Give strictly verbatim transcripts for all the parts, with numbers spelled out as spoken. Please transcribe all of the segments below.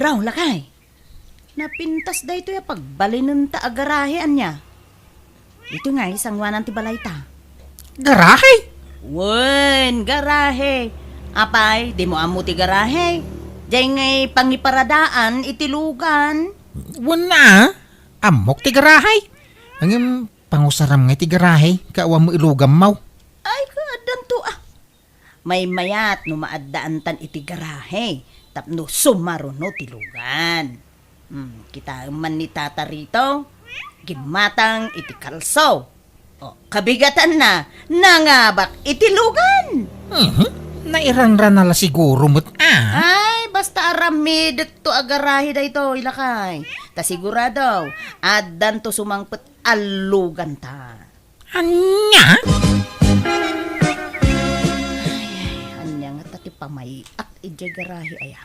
Pedro, lakay. Napintas daytoy a pagbalinenta a garahe, ania? Ditoy ngay sangoanan ti balayta. Garahe? Wen, garahe. Apay, dimo ammo ti garahe? Diay ngay pangiparadaan iti lugan. Wen a, ammok ti garahe. Ngem pangusaram ngay ti garahe, ket awan met ilugammo. Ay, kaaddanto a. Maymayat no maaddaantan iti garahe tapno sumaruno ti lugan. Hmm, kitaem man ni Tata Rito, gimmatang iti kalso. O, kabigatanna, nangabak iti lugan. Mhm. Nairanrana la siguro met a. Ay, basta aramidekto a garahe daytoy, lakay. Ta sigurado, addanto sumangpet a luganta. Ania? Ay, ay, ania ngata ti pamay-ak idiay garahe aya?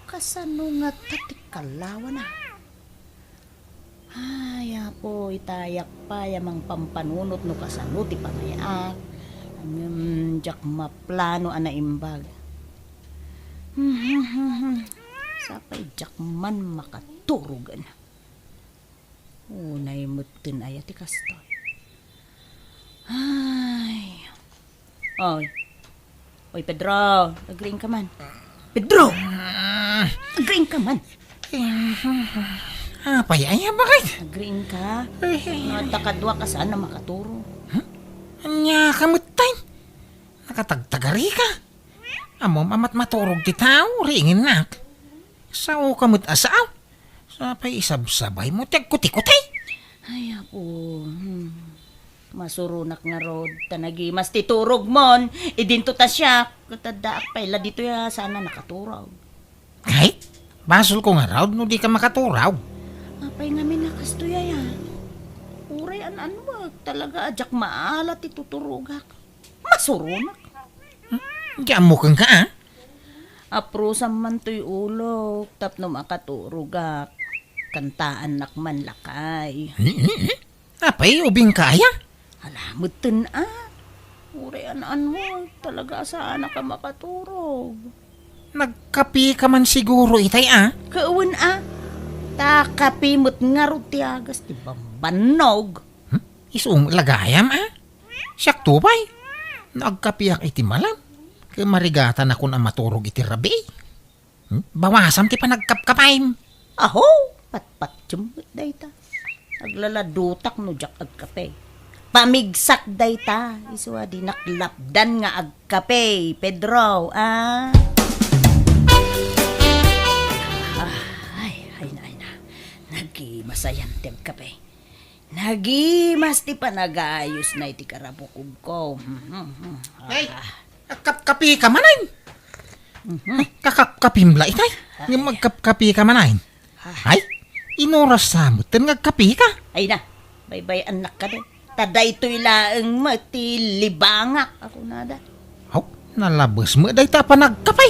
Kasano ngata ti kalawana? Ay, Apo, itayak pay a mangpampanunot no kasano ti pamay-ak. Ngem diak maplano a naimbag. Sapay diak man makaturogen. Unay metten aya ti kastoy. Ay. Oy. Oy, Pedro, agriingka man. Pedro! Agriingka man. Apay aya, bakit? Agriingka. Ay, ay, ay. Adda kaduak a saan a makaturo. Ania ka met tay? Nakatagtagari ka? Ammom a matmaturog ti tao, riingennak. Sao ka met a sao? Sapay isabsabaymo ti agkutikuti. Ay, Apo. Hmm. Masuronak ngarud, ta nagimas ti turogmon. Idinto ta siak, ket addaak pay la ditoy a saan a nakaturog. Ay, basolko ngarud no dika makaturog. Apay ngamin a kastoy aya? Uray an-anwek, talaga a diak maala ti tuturogak. Masuronak. Hmm? Di ammo kenka, a? Aprusam man toy ulok tapno makaturogak. Kantaannak man lakay. Hmm, hmm, hmm. Apay, ubingka aya? Ala, metten a. Uray an-anwek, talaga a saanak a makaturog. Nagkapika man siguro itay, a? Kawen a. Ta kape met ngarud ti agas ti bambannog. Hmm? Isu met la gayam, a? Siakto pay. No agkapiak iti malam, ket marigatanakon a maturog iti rabii. Hmm? Bawasam ti panagkapkapim. Aho, patpatiem met dayta. Aglaladutak no diak agkape. Pamigsak dayta, isu a dinak lapdan nga agkape, Pedro, a? Ah, ay, ay na, ay na. Nagimasayan ti agkape. Nagimas ti panagayusna iti karabukobko. Ay, ah, agkapkapi ka manen. Mhm. Ay, kakapkapim la itay. Ay. Ngem agkapkapi ka manen. Ah. Ay, inuras sa metten nga agkapi ka. Ay na, baybay-annak kadi. Ta daytoy laeng met ti libangak, a kunada. Aw, nalabes met dayta a panagkapi.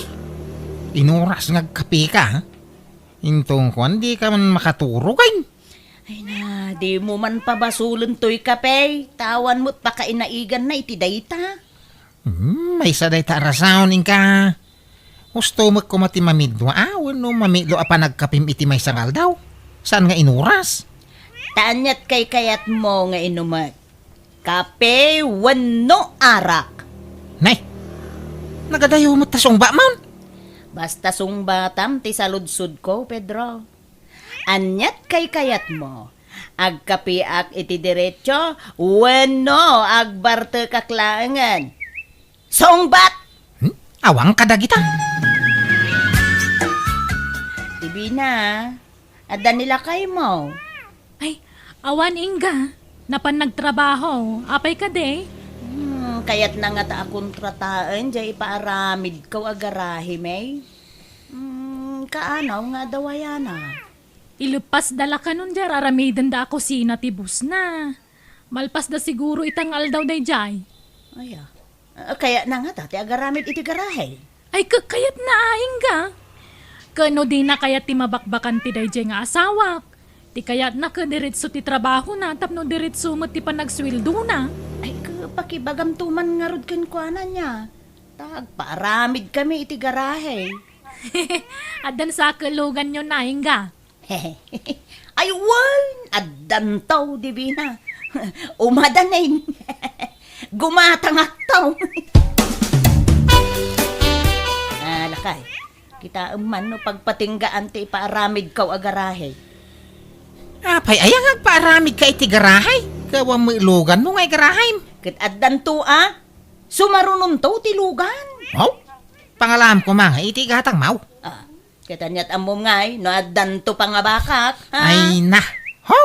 Inuras nga agkapi ka, ha? Inton kuan, di ka man makaturog, ay. Ay na, di mo man pabasolen toy kape, ta awan met pakainaiganna iti dayta. Hmm, maysa dayta a rason, inka. Husto met koma ti mamidua, a, wenno mamitlo a panagkapim iti maysa nga aldaw. Saan nga inuras? Ta aniat kaykayatmo nga inumek? Kape wenno arak? Nay, nagadayo met ta sungbatam. Basta sungbatam ti saludsodko, Pedro. Aniat kaykayatmo? Agkapiak iti diretso wenno agbartekak laengen? Sungbat! Hmm? Awan kadagita. Ti Bina, adda ni lakaymo? Ay, awan, ingga. Napan nagtrabaho. Apay kadi? Hmm, kayatna ngata a kontrataen diay ipaaramidko a garahe, May. Hmm, kaano nga adda wayana? Ileppasda la kanon diay ar-aramidenda a kusina ti bossna. Malpasda siguro ita nga aldaw daydiay. Aya. Ah, kayatna ngata ti agaramid iti garahe? Ay, ket kayatna a, ingga. Ket no dina kayat ti mabakbakan ti daydiay nga asawak, ti kayatna ket diretso ti trabahona tapno diretso met ti panagsueldona. Ay, ket pakibagamto man ngarud kenkuana nia. Ta agpaaramidkami iti garahe. Addan sa keluganyo na, ingga? Ay, wen, addanto, Divina. Umadanen. Gumatangakto. Ah, lakay. Kitaem man no pagpatinggaan ti ipaaramidko a garahe. Apay, aya nga agpaaramidka iti garahe? Gapu met luganmo nga igarahem. Ket addanto a, sumarunonto ti lugan. Aw, pangalaam koma nga iti gatangmo. Ah, ket aniat ammom ngay, no addanto pangabakak, ha? Ay na. Ho!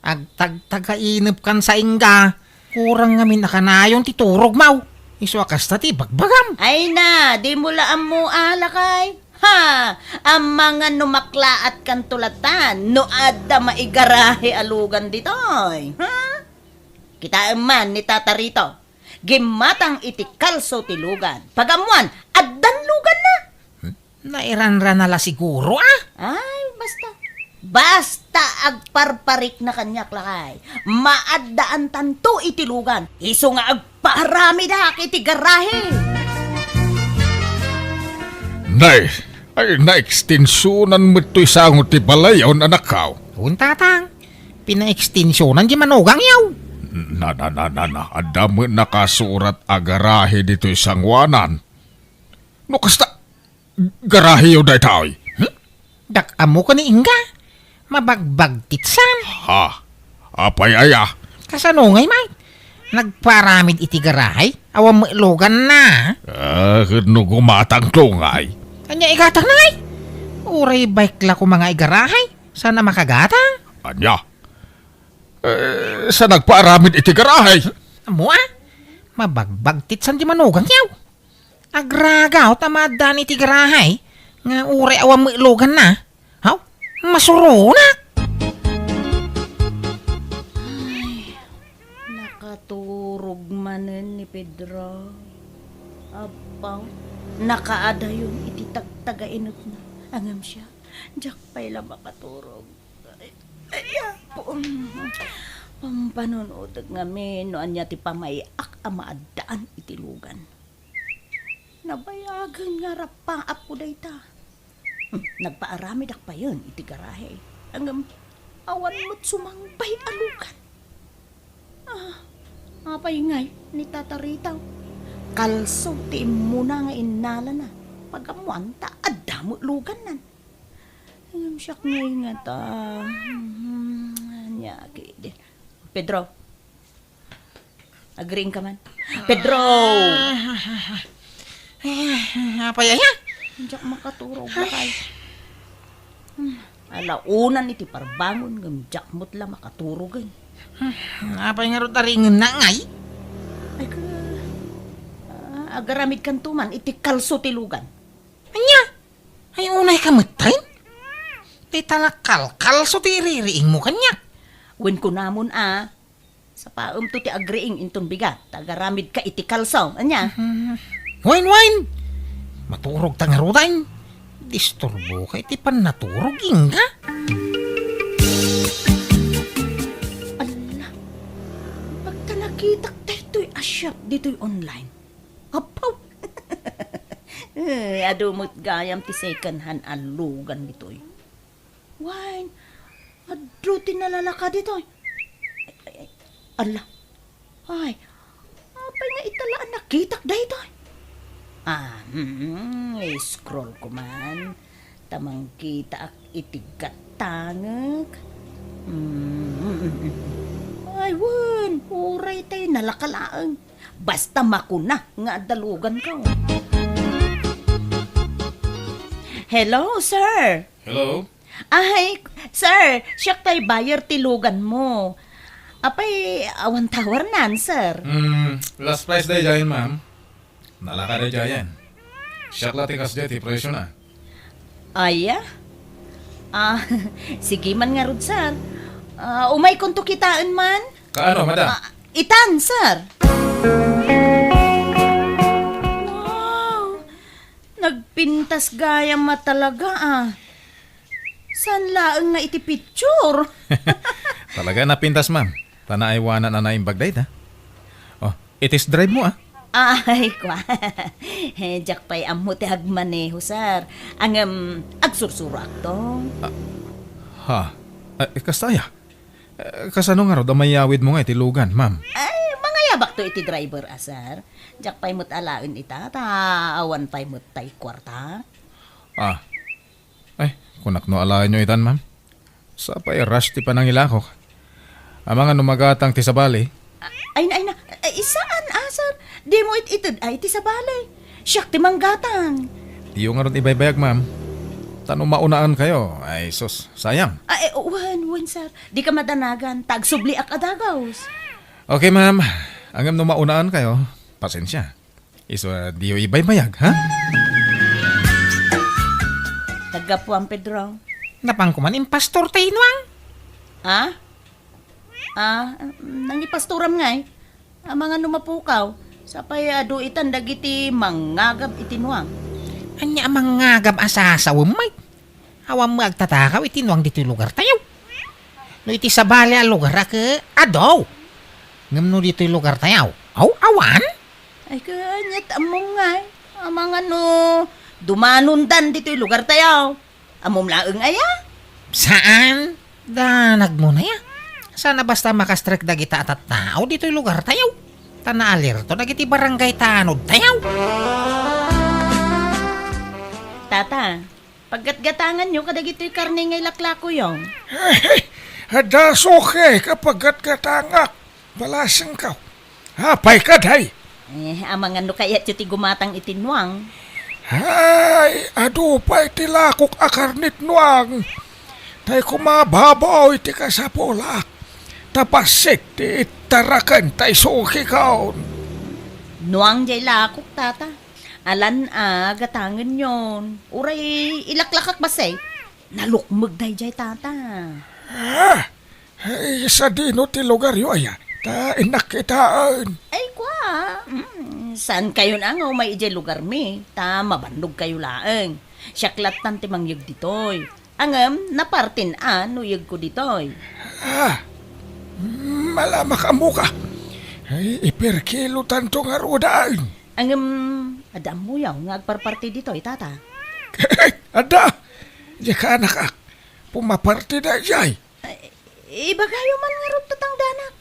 Agtagtagainepkan sa ingga. Kurang ngamin a kanayon ti turogmo. Isu a kasta ti bagbagam. Ay na, dimo la ammo a, lakay. Ha! Amangan no maklaatkanto latan no adda maigarahe a lugan ditoy. Ha? Kitaem man ni Tata Rito. Gimmatang iti kalso ti lugan. Pagammoan, addan luganna. Hmm? Nairanrana la siguro, a? Ay, basta. Basta agparparikna kaniak, lakay. Maaddaantanto iti lugan. Isu nga agpaaramidak iti garahe. Nay, ay, naekstensionan met toy sango ti balayon, anakko. Wen, tatang. Pinaekstensionan ti manugangyo. Na, na, na, na, na. Adda met nakasurat a garahe ditoy sangoanan. No kasta, garaheyo daytoy. Hmm? Dak ammo ken ni ingga. Mabagbagtitsan. Ha? Apay aya? Kasano ngay, Mike? Nagparamid iti garahe? Awan met luganna. Ah, ket no gumatangto ngay? Ania igatangna ngay? Uray bike la koma nga igarahe. Saan a makagatang? Ania? Eh, sa nagpaaramid iti garahe? Ammo a? Mabagbagtitsan ti manugangyo. Agragaw ta maaddaan iti garahe nga uray awan met luganna. Haw? Masuronak! Ay, nakaturog manen ni Pedro. Apaw, nakaadayon iti tagtagainepna. Ngem siak, diak pay la makaturog. Ay, ay, Apo. Pampanunotek ngamin no ania ti pamay-ak a maaddaan iti lugan. Nabayagen nga rappaapko dayta. Hmm, nagpaaramidak payen iti garahe. Ngem awan met sumangbay a lugan. Ah, apay ngay ni Tata Rito? Kalso ti immuna nga innalana. Pagammoan ta adda met lugannan. Ngem siak ngay ngata. Hmm, ania ketdin? Pedro. Agriingka man. Pedro! Ah, apay aya? Diak makaturog, lakay. Hmm, ala unan iti parbangon ngem diak met la makaturogen. Hmm, apay ngarud a riingenna ngay? Ay, ka, ah, agaramidkanto man iti kalso ti lugan. Ania? Ay, unayka metten? Dayta la kalkalso ti iririingmo kaniak. Wen kunamon a, sapaemto ti agriing inton bigat, ta agaramidka iti kalso. Ania? Mhm. Wen, wen! Maturogta ngaruden. Disturboka iti pannaturog, ingga. Ala, pagka nakitak daytoy a shop ditoy online. Apaw! Eh, adu met gayam ti second hand a lugan ditoy. Wen, adu ti nalalaka ditoy. Ay, ay, ay. Ala. Ay, apay nga ita la a nakitak daytoy? Ah, hmm, scroll ko man. Ta mangkitaak iti gattangek. Hmm. Ay, wen, uray tay nalaka laeng. Basta makuna nga adda luganko. Hello, sir. Hello? Ay, sir, siak tay buyer ti luganmo. Apay, awan tawarnan, sir? Hmm, last price daydiayen, ma'am. Nalaka daydiayen. Siak la ti kasdiay ti presiona. Aya? Ah, sige man ngarud, sir. Ah, umaykonto kitaen man? Kaano, madam? Ah, itan, sir. Wow! Nagpintas gayam a talaga, ah. Saan laeng nga iti picture? Talaga napintas, ma'am. Ta naaywanan a naimbag dayta. Oh, i-test drive mo, ah. Ay, kwa. Diak pay ammo ti agmaneho, sir. Ngem, agsursuroakto. Ah, ha? Eh, kasta aya? Eh, kasano ngarud a mayawidmo nga iti lugan, ma'am? Ay, mangayabakto iti driver a, sir. Diak pay met alaen ita, ta awan pay met tay kuarta. Ah. Ay, kunak no alaenyo itan, ma'am. Sapay rush ti panangilakok. Amangan no magatang ti sabali. Ay na, ay na. Ay, saan a, sir? Dimo it-ited ay ti sabali. Siak ti manggatang. Diyo ngarud ibaybayag, ma'am. Ta no maunaankayo, ay sus, sayang. Ay, wen, wen, sir. Dika madanagan, ta agsubliak a dagus. Okay, ma'am. Ngem no maunaankayo, pasensia. Isu a diyo ibaybayag, ha? Naggapuam, Pedro. Napanko man impastor ti Nuang. Ha? Ah, nangipastoram ngay? Amangan no mapukaw. Sapay adu itan dagiti mangngagab iti Nuang. Ania a mangngagab a sasawem, Mike? Awan met agtatakaw iti Nuang ditoy lugartayo. No iti sabali a lugar a ke, adu. Ngem no ditoy lugartayo, aw, awan? Ay, ket aniat ammom ngay? Amangan no dumanondan ditoy lugartayo. Ammom laeng aya? Saan? Danagmo na ya. Saan a basta makastrek dagita a tattao ditoy lugartayo. Ta naalerto dagiti barangay tanodtayo. Tata, paggatgatanganyo kadagitoy karne nga ilaklakoyo. Adda suke a paggatgatangak. Balasengko. Apay kadi? Eh, amangan no kayatyo ti gumatang iti Nuang. Ay, adu pay ti lakok a karne ti Nuang. Tay kumababaw iti kasapulak. Ta bassit ti ittaraken tay sukikon. Nuang jay lakok, tata. Alan a gatangenyon. Uray ilaklakak bassit. Nalukmeg dayjay, tata. Ah, ay, sadino ti lugaryo aya? Ta innak kitaen. Ay, kwa. Mm, saankayon a nga umay idiay lugarmi, ta mabannogkayo laeng. Siak lattan ti mangyeg ditoy. Ngem, napartin a no yegko ditoy. Ah, mm, ala, makaammoka. Ay, iperkilotanto ngaruden. Ngem, adda ammoyo nga agparparti ditoy, tata? Adda. Diak a, anak, pumaparti dayjay. Ay, ibagayo man ngarud, tatangdanak.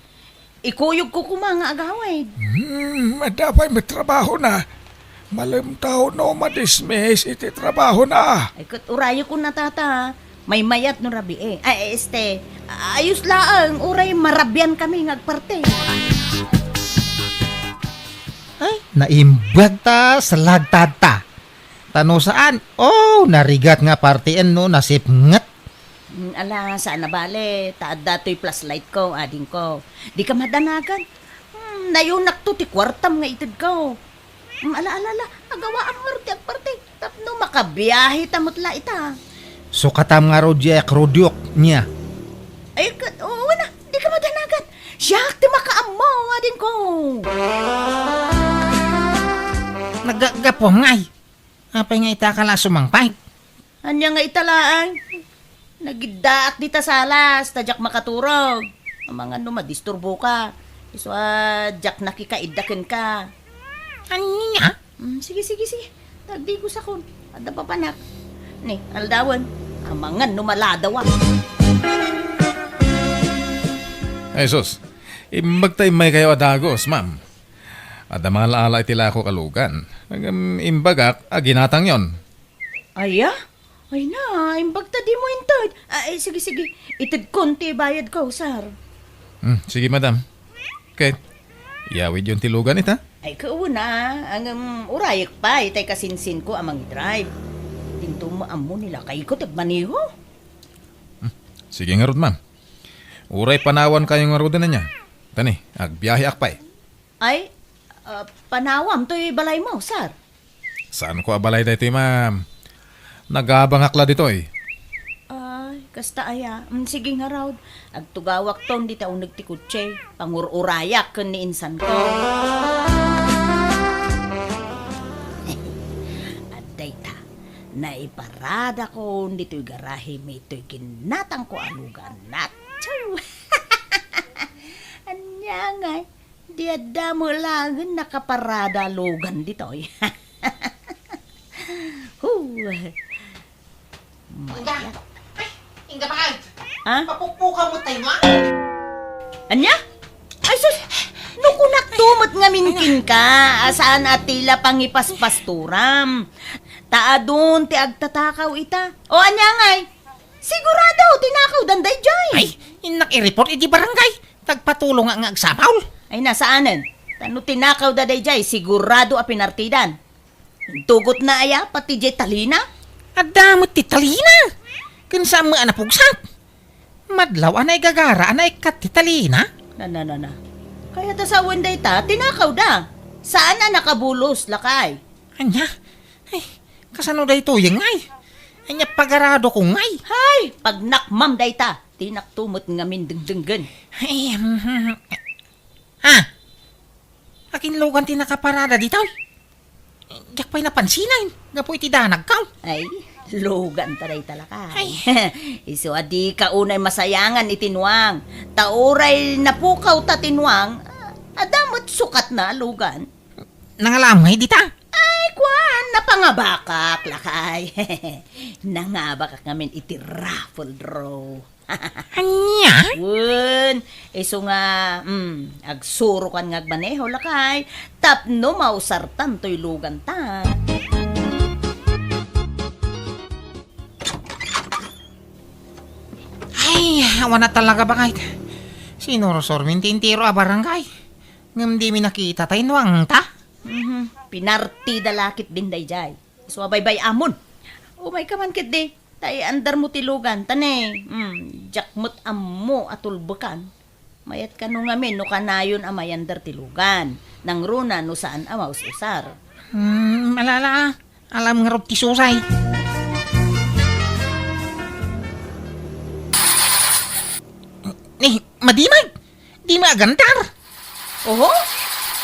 Ikuyogko koma nga agawid. Hmm, adda pay met trabahona. Malem ta no madismiss iti trabahona. Ay, ket urayekon a, tata. Maymayat no rabii. Ay, este, ayos laeng, uray marabiankami nga agparti. Ay, naimbag ta, salagtad ta. Ta no saan, oh, narigat nga partien no nasipnget. Mm, ala, saan a bale, ta adda toy flashlight ko, adingko. Dika madanagan. Hmm, nayonakto ti kuartam nga itedko. Mm, ala, ala, ala, agawaam ngarud ti agparti. Tapno makabiahe ta met la ita. Sukatam ngarud diay akrodyok, nia. Ay, ket, oo na, dika madanagan. Siak ti makaammo, adingko. Naggapuam ngay. Apay nga ita ka la sumangpet? Ania nga ita laeng? Nagiddaak dita salas, ta diak makaturog. Amangan no madisturboka. Isu a diak nakikaidda kenka. Ania? Mm, sige, sige, sige. Tagdigosakon. Adda papanak. Ni, aldawen. Amangan no maladawa. Ay, sus. Imbag ta immaykayo a dagus, ma'am. Adda mangan-ala iti lakok a lugan. Ngem imbagak a ginatangyon. Aya? Ay na, imbag ta dimo inted. Ay, sige, sige. Itedkon ti bayadko, sir. Hmm, sige, madam. Ket, iyawidyon ti lugan ita? Ay, kauna, ngem urayek pay tay kasinsinko a mangidrive. Dinto mo ammo ni lakayko ti agmaneho. Hmm, sige ngarud, ma'am. Uray panawankayo ngaruden ania. Tani, agbiaheak pay. Ay, ah, panawam toy balaymo, sir? Saanko a balay daytoy, ma'am. Nagabangak la ditoy. Ay, kasta aya. Mm, sige ngarud. Agtugawakton dita uneg ti kotse. Pangur-urayak ken ni insanko. Adda ita. Naiparadakon ditoy garahe mi toy ginatangko a lugan. Natsu! Ania ngay? Di adda met laengen nakaparada a lugan ditoy. Huh. Inda. Ay, inda bakay. Ha? Mapukpukaw mo tayo, no? Ania? Ay, sus! No kunakto met ngamin kenka, a saan a ti la pangipaspasturam. Ta adun ti agtatakaw ita. O, ania ngay? Sigurado, tinakawdan daydiay. Ay, innak i-report iti barangay. Tagpatulong nga, nga agsapaw. Ay, na, saanen. Ta no tinakawda daydiay, sigurado a pinartidan. Intugotna aya pati diay talina? Adda met ti talina. Ken saan met a napugsat. Madlaw a naigagara a naikkat ti talina. Na, na, na, na. Kayat a sawen dayta, tinakawda. Saan a nakabulos, lakay. Ania? Ay, kasano daytoy, ngay? Ania pagaradok, ngay? Hay, pagnakmam dayta. Tinakto met ngamin dengdenggen. Ay, mhm. Ah! Akin lugan ti nakaparada ditoy? Diak pay napansinan, gapu iti danagkaw. Ay, lugan ta dayta, lakay. Ay. Isu a dika unay masayangan iti nuang. Ta uray napukawta ti nuang, adda met sukatna a lugan. Nangalam ngay dita? Ay, kuan, napangabakak, lakay. Nangabakak ngamin iti raffle draw. Ania? Wen, isu nga, mm, agsurokan nga agmaneho, lakay, tapno mausartan toy luganta. Ay, awan a talaga, bakay. Sinursor min ti entero a barangay. Ngem dimi nakita tay nuangta. Mhm. Pinartida la ketdin daydiay. Isu a baybay-amon. Umayka man ketdi. Ta iandarmo ti lugan, ta ne, mm, diak met ammo a tulbekan. Mayat kano ngamin no kanayon a mayandar ti lugan. Nangruna no saan a maus-usar. Hmm, alala, alam ngarud ti susay. Ni, madimag! Di maagandar. Oho?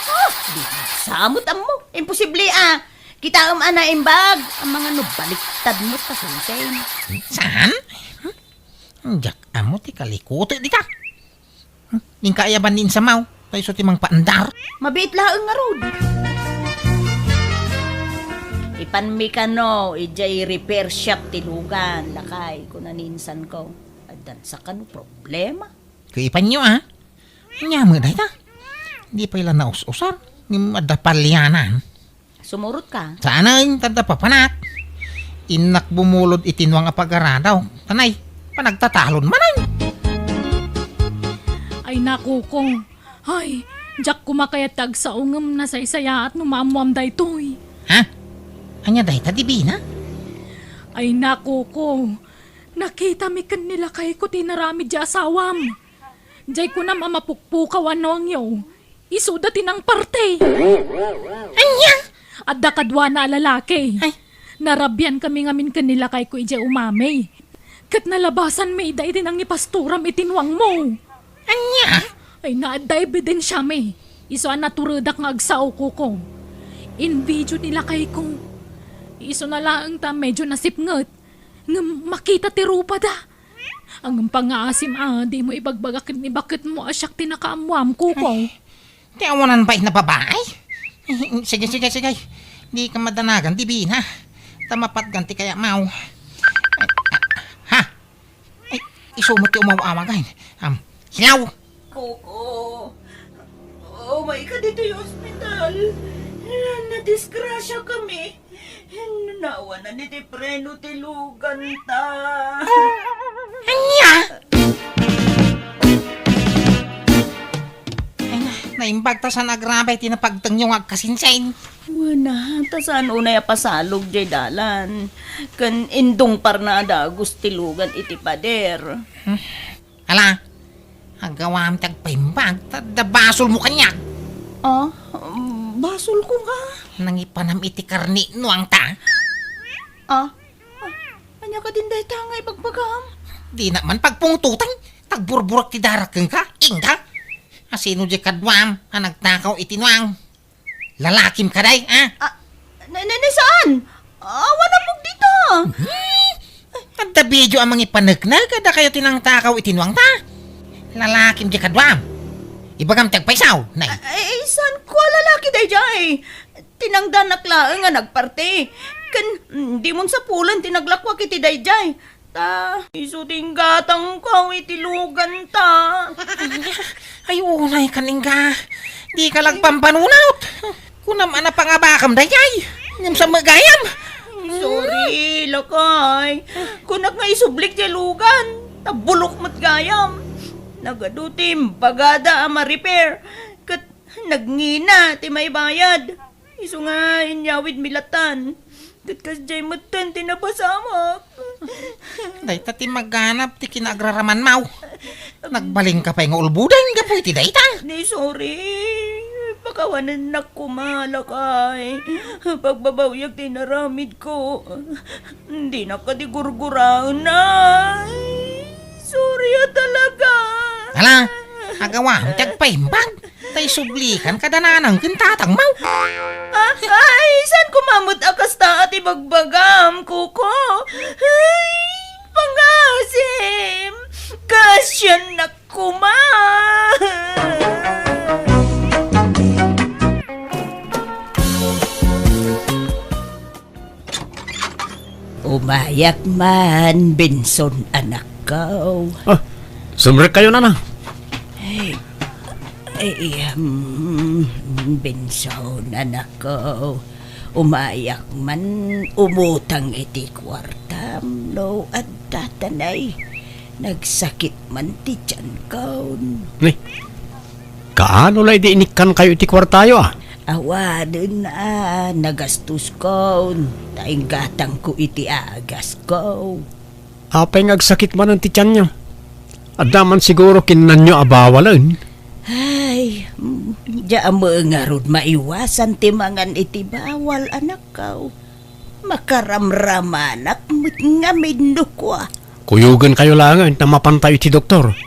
Ah, di sa met ammo. Imposible a. Kitaem a naimbag. Amangan no baliktad met a sensei. Saan? Hmm? Diak ammo ti kalikuto dita. Hmm? Ning kaayaban ni insamaw. Ta isu ti mangpaandar. Mabiit laeng ngarud. Ipanmi kano, idiay repair shop ti lugan, lakay, kuna ni insanko. Addan sa kano problema. Kaipanyo, a? Ania met dayta? Di pay la naus-usar, ngem adda palianan. Sumurotka? Saanen, ta adda papanak. Innak bumulod iti nuang a pagaradaw. Tanay, panagtatalon manen. Ay, nakuko. Ay, diak koma kayat ti agsao ngem nasaysayaat no maammoam daytoy. Ha? Ania dayta, Divina? Ay, nakuko. Nakitami ken ni lakayko ti inaramid ti asawam. Diay kunam a mapukpukaw a nuangyo, isuda ti nangparte. Ania? Adda kaduana a lalaki. Ay. Narabiankami ngamin ken ni lakayko idiay umami. Ket nalabasanmi ida iti nangipastoram iti nuangmo. Ania? Ay, na adda ebidensiami. Isu a naturedak nga agsao, kuko. In-video ni lakayko. Isuna laeng ta medyo nasipnget. Ngem makita ti rupada. Ngem pangngaasim a dimo ibagbaga ken ni baketmo a siak ti nakaammoam, kuko. Ay, ti awanan pay nga babai? Sige, sige, sige. Dika madanagan, Divina. Ta mapatgan ti kayamaw. Ay, ha? Ay, isu met ti umaw-awag, ay. Am, hello? Kuko, umayka ditoy ospital. Nadisgrasiakami. Nawanan iti preno ti luganta. Ania? Ay na, naimbag ta saan a grabe ti napagtengyo nga agkasinsin. Wen a, ta saan unay a pasalog diay dalan. Ken indungparna a dagus ti lugan iti pader. Hmm. Ala, agawam ti agpaimbag, ta adda basolmo kaniak. Ah, basolko nga? Nangipanam iti karni nuangta. Ah, ah, ania kadin dayta nga ibagbagam? Dina man pagpungtotan, ta agburburak ti darak kenka, inda. Asino diay kaduam a nagtakaw iti nuang? Lalakim kadi, a? Ah, na, na, na, saan? Awan a pagdita. Hmm? Adda video a mangipaneknek, a dakayo ti nangtakaw iti nuangta. Lalakim diay kaduam. Ibagam ti agpaysaw, nay. Ay, saan ko a lalaki daydiay? Tinangdanak laeng nga nagparti. Ken, mm, dimon sapulen ti naglakuak iti daydiay. Ta, isu ti inggatangko iti luganta. Ay, unay ka, ningga. Di ka lagpampanunot. Kunam a napangabakam daydiay. Ngem sa magayam. Sorry, lakay. Kunak nga isublik ti lugan. Ta bulok met gayam. Nagadu ti imbagada a ma-repair. Ket nagngina ti maibayad. Isu nga inyawidmi latan. Ket kasdiay metten ti napasamak. Dayta ti maganap ti kinaagraramanmaw. Nagbalinka pay nga ulboden gapu iti dayta. Ni, sorry. Pakawanennak koma, lakay. Pagbabawiak ti inaramidko. Dinak kadi gurguraen, ay. Sorry a talaga. Ala, agawam ti agpaimbag. Ta isublikan kada nanang ken tatangmo. Ah, ay, saan koma met a kasta a ti bagbagam, Kuko? Ay, pangasim! Kaasiannak koma! Umayak man, Benson, anakko. Ah, sumrekkayo, nana. Ay, ay, um, Benson, anakko. Umayak man, umutang iti kuartam, no adda tanay. Nagsakit man ti tiyankon. Ni, kaano la idi inikkankayo iti kuartayo, a? Awanen a nagastoskon, ta inggatangko iti agasko. Apay nga agsakit manen ti tianyo? Adda man siguro kinnanyo a bawalen? Ay, mm, diak met ngarud maiwasan ti mangan iti bawal, anakko. Makaramramanak met ngamin no kua. Kuyogenkayo laengen ta mapantayo iti doktor.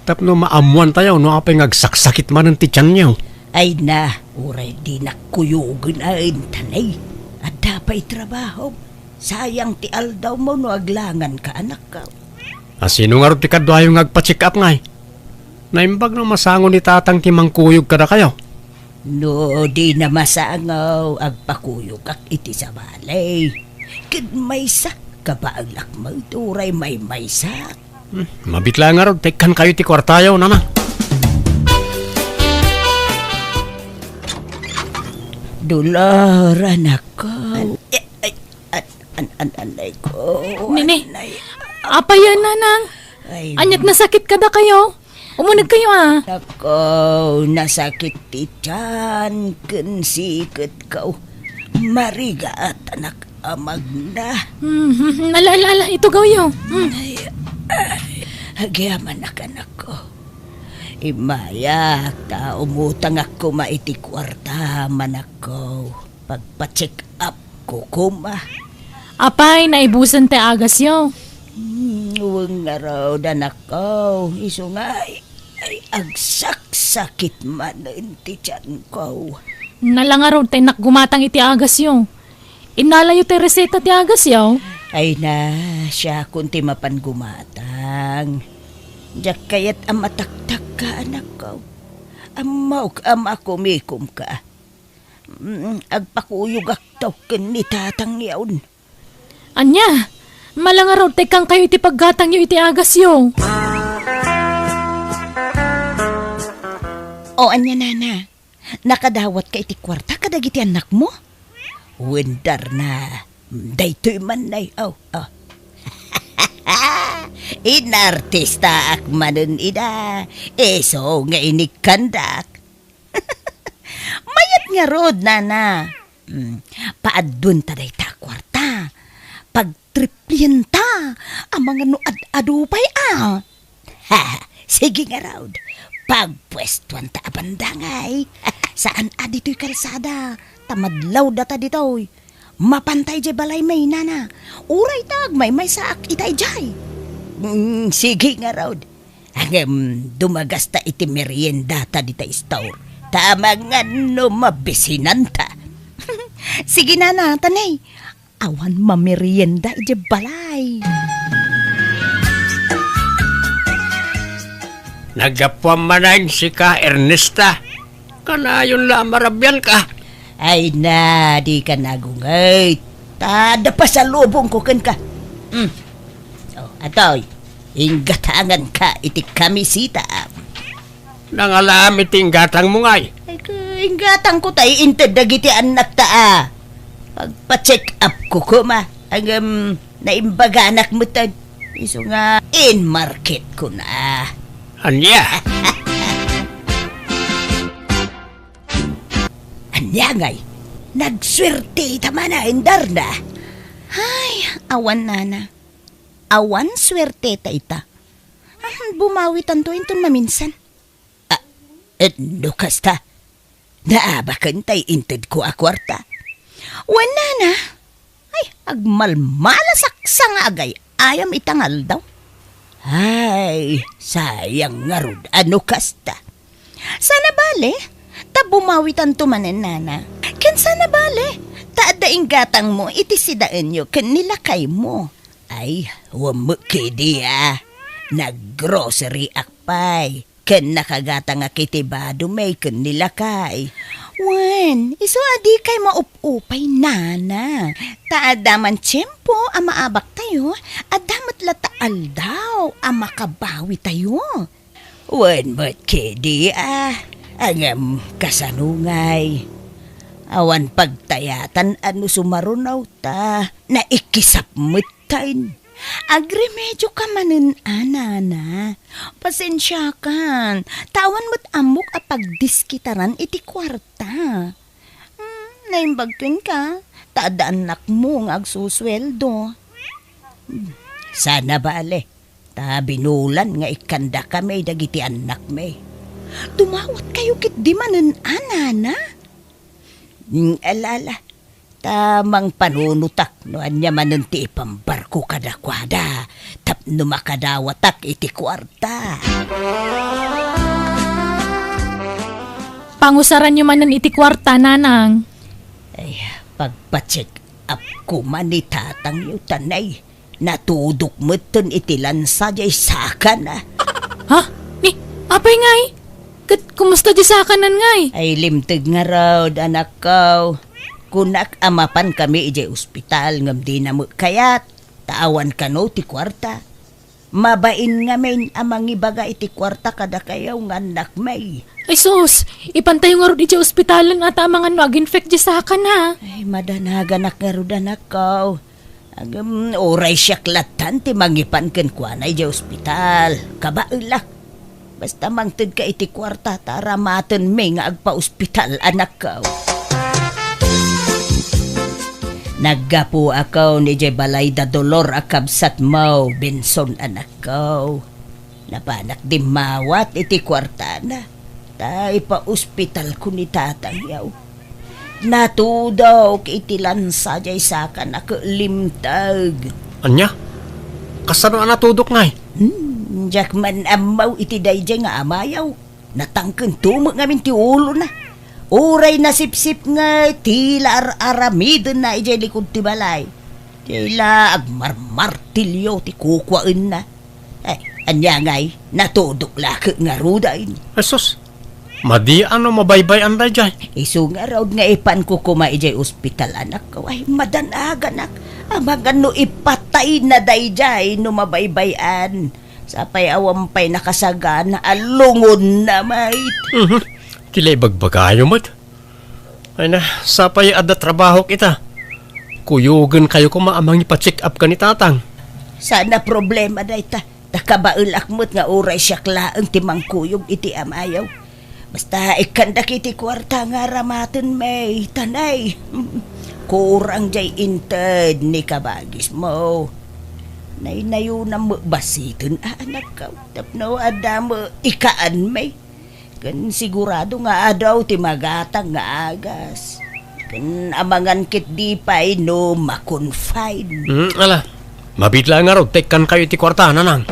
Tapno maammoantayo no apay nga agsaksakit manen ti tianyo. Ay na, uray dinak kuyogen a intanay. Adda pay trabahom. Sayang ti aldawmo no aglanganka, anakko. A, sino ngarud ti kaduayo nga agpa-check up ngay? Naimbag no masango ni tatang ti mangkuyog kadakayo. No dina masango, agpakuyogak iti sabali. Ket maysa, kabaelak met uray maymaysak. Hmm, mabiit laeng ngarud ta ikkankayo ti kuartayo, nana. Dolor, anakko. An-, eh, ay, an-, an-, an-, anay ko, Nini, anay. Apay a, nanang? Ay. Ania't nasakit kadakayo? Umunegkayo, a. Nako, nasakit ti tian ken siketko. Marigatanak a magna. Hmm, hmm, hmm. Ala, ala, ala, itugawyo. Hmm. Ay, ay, agyamanak, anakko. Immayak ta umutangak koma iti kuarta, anakko. Pagpa-check up ko koma. Apay, naibusen ti agasyo? Hmm, wen ngarud, anakko. Isu nga, ay, ay, agsaksakit manen ti tianko. Ala ngarud ta innak gumatang iti agasyo. Innalayo ti reseta ti agasyo? Ay na, siakon ti mapan gumatang. Diak kayat a mataktakka, anakko. Ammok a makumikomka. Mm, agpakuyogakto ken ni tatangyon. Ania? Ala ngarud ta ikkankayo iti paggatangyo iti agasyo. O, ania, nana? Nakadawatka iti kuarta kadagiti annakmo? Wen, Darna. Daytoy man, nay. O, o. Inartistaak manen ida. Isu nga inikkandak. Mayat ngarud, nana. Mm, paadduenta dayta a kuarta. Pagtriplienta. Amangan no ad-adu pay, a. Ha, sige ngarud. Pagpuestuanta a bandangay. Saan a ditoy kalsada. Ta madlawdata ditoy. Mapanta idiay balaymi, nana. Uray ta agmaymaysaak ita idiay. Mm, sige ngarud. Ngem dumagasta iti meriendata dita store. Ta amangan no mabisinanta. Sige, nana, tanay. Awan mamerienda idiay balay. Naggapuam manen sika, Ernesta. Kanayon la a marabianka. Ay na, dika nagunget. Ta adda pasalubongko kenka. Hmm. O, atoy, inggatanganka iti kamiseta. Nangalaam iti inggatangmo ngay? Ay, ka-, inggatangko tay inted dagiti annakta a. Pagpa-check up ko koma. Ngem, naimbaganak metten. Isu nga in-market ko na. Ania? Ania ngay? Nagsuerte ita manen, Darna. Ay, awan, nana. Awan suerte ta ita. Ah, bumawitanto inton maminsan. Ah, eh, no kasta, naabaken tay intedko a kuarta? Wen, nana. Ay, agmalmalasak sa nga agay-ayam ita nga aldaw. Ay, sayang ngarud a no kasta. Sana bale, ta bumawitanto manen, nana. Ken sana bale, ta adda inggatangmo iti sidaenyo ken ni lakaymo. Ay, wen met kadi a. Nag-grocery ak pay. Ken nakagatangak iti bado mi ken ni lakay. Wen, isu a dikay maup-upay, nana. Ta adda man tiempo a maabaktayo, adda met latta aldaw a makabawitayo. Wen met kadi a, ngem kasano ngay? Awan pagtayatan a no sumaruno ta naikisap met. Tain, agremedioka manen a, nana. Pasensiakan, ta awan met ammok a pagdiskitaran iti kuarta. Hmm, naimbag kenka, ta adda annakmo nga agsusueldo. Hmm, sana bale, ta binulan nga ikkandakami dagiti annakmi. Dumawatkayo ketdi manen a, nana. Hmm, ala, ala, ta mangpanunotak no ania manen ti ipambarko kadakuada tapno makadawatak iti kuarta. Pangusaranyo manen iti kuarta, nanang. Ay, pagpa-check up koma ni tatangyo, tanay. Natudok metten iti lansa jay sakana. Ha? Ni, apay ngay? Ket kumusta jay sakanan ngay? Ay, limteg ngarud, anakko. Kunak a mapankami idiay ospital ngem dina met kayat, ta awan kano ti kuarta. Mabain ngamin a mangibaga iti kuarta kadakayo nga annakmi. Ay sus, ipantayo ngarud idiay ospitalen a ta amangan no ag-infect jay sakana. Ay, madanaganak ngarud, anakko. Ngem, uray siak lattan ti mangipan kenkuana idiay ospital. Kabaelak. Basta mangtedka iti kuarta ta aramatenmi nga agpa-ospital, anakko. Naggapuakon idiay balay da Dolor a kabsatmo, Benson, anakko. Napanak dimmawat iti kuartana, ta ipaospitalko ni tatangyo. Natudok iti lansa jay sakana ket limteg. Ania? Kasano a natudok ngay? Hmm, diak man ammo iti daydiay nga amayo. Natangkento met ngamin ti ulona. Uray nasipsip nga tila ar-aramidenna idiay likod ti balay. Tila agmarmartilio ti kukuaenna. Ay, ania ngay, natudok la ket ngaruden. Ay sus, madi a no mabaybay-an daydiay. Isu ngarud nga ipanko koma idiay ospital, anakko. Ay, madanaganak. Amangan no ipatayna daydiay no mabaybay-an. Sapay awan pay nakasagana a lungonna met. Mhm. Ti la ibagbagayo met. Ay na, sapay adda trabahok ita. Kuyogenkayo koma a mangipa-check up ken ni tatang. Sana problema dayta. Ta kabaelak met nga uray siak laeng ti mangkuyog iti amayo. Basta ikkandak iti kuarta nga aramatenmi, tanay. Kurang jay inted ni kabagismo. Naynayonam met basiten a, anakko, tapno adda met ikaanmi. Ken sigurado nga adu ti magatang nga agas. Ken amangan ketdi pay no ma-confine. Hmm, ala. Mabiit la ngarud ta ikkankayo iti kuarta, nanang.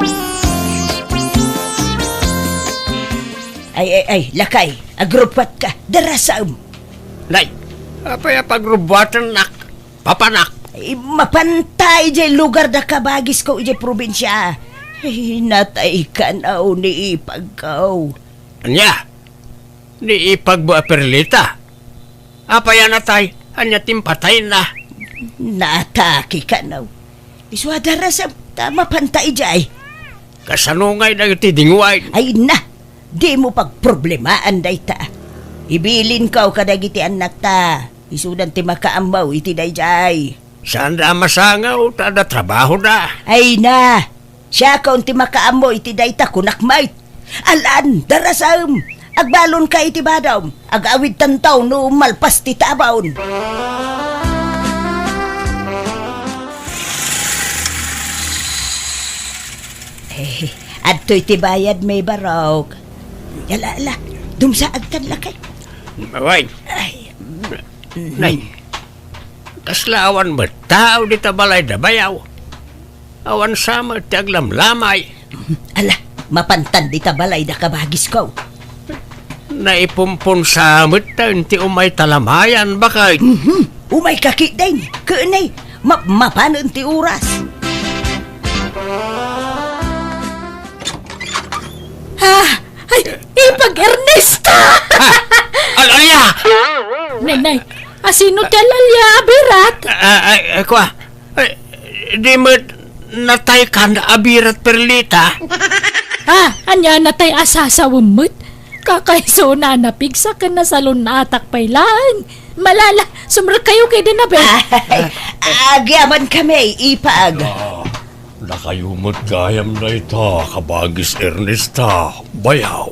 Ay, ay, ay, lakay, agruppatka, darasam. Nay, apay a pagrubbuatennak, papanak? Ay, mapanta idiay lugar da kabagisko idiay probinsia. Ay, natay kanaw ni ipagko. Ania? Ni ipagmo a Perlita? Apay a natay? Ania ti impatayna? Naatake kanaw. Isu a darasem, ta mapanta idiay. Kasano ngay dagiti dingwaen? Ay na, dimo pagproblemaan dayta. Ibilinko kadagiti annakta. Isudan ti makaammo iti daydiay. Saanda a masangaw, ta adda trabahoda. Ay na, siakon ti makaammo iti dayta, kunak met. Alan, darasem, agbalonka iti badom. Agawidtanto no malpas ti tabon. Eh, adtoy ti bayad, may barok. Ala, ala, dumsaagkan lakay. Awan. Ay. Nay, kasla awan met tao dita balay da bayaw. Awan sa met ti aglamlamay. Ala, mapantan dita balay da kabagisko. Naipumpon sa met ti umay talamayan, bakay. Mhm. Umay kakit dayn, kene, map-, mapanen ti oras. Ah, ay, ipag Ernesta! Ah, al-, alia! Nay, nay, asino ti al-alia a birat? Ah, ay, ay, kua. Ay, di met natay kan a birat, Perlita? Ah, ania natay a sasawem met? Kakaiso na napigsa ken nasalun-atak pay laeng. Malala, sumrekkayo kay Denabel. Ay, agyaman kami, ipag. Ah, dakayo met gayam dayta, kabagis Ernesta, bayaw.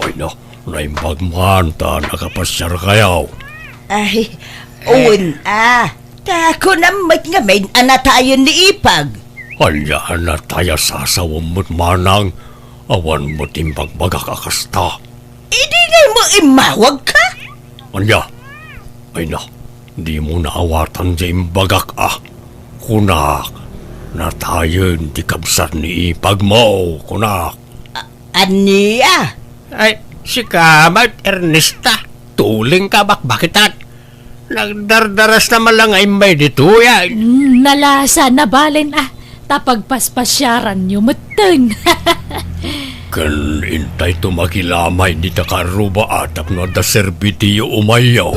Ay na, naimbag man ta nakapasiarkayo. Ay, wen, ah. Ta kunam met ngamin a natayen ni ipag. Ania a natay a sasawem met manang? Awan met imbagbagak a kasta. Idi ngay mo immawagka? Ania? Ay na, dimo naawatan ti imbagak a. Kunak, natayen ti kabsat ni ipagmo, kunak. A-, ania? Ay, sika met, Ernesta. Tulingka bakbakitan. Nagdardarasna man la nga immay ditoy, ay. Mm, nalasa, nabalen, ah. Ta pagpaspasiaranyo metten. Ken intayto makilamay dita karruba a tapno adda serbitiyo umayyo.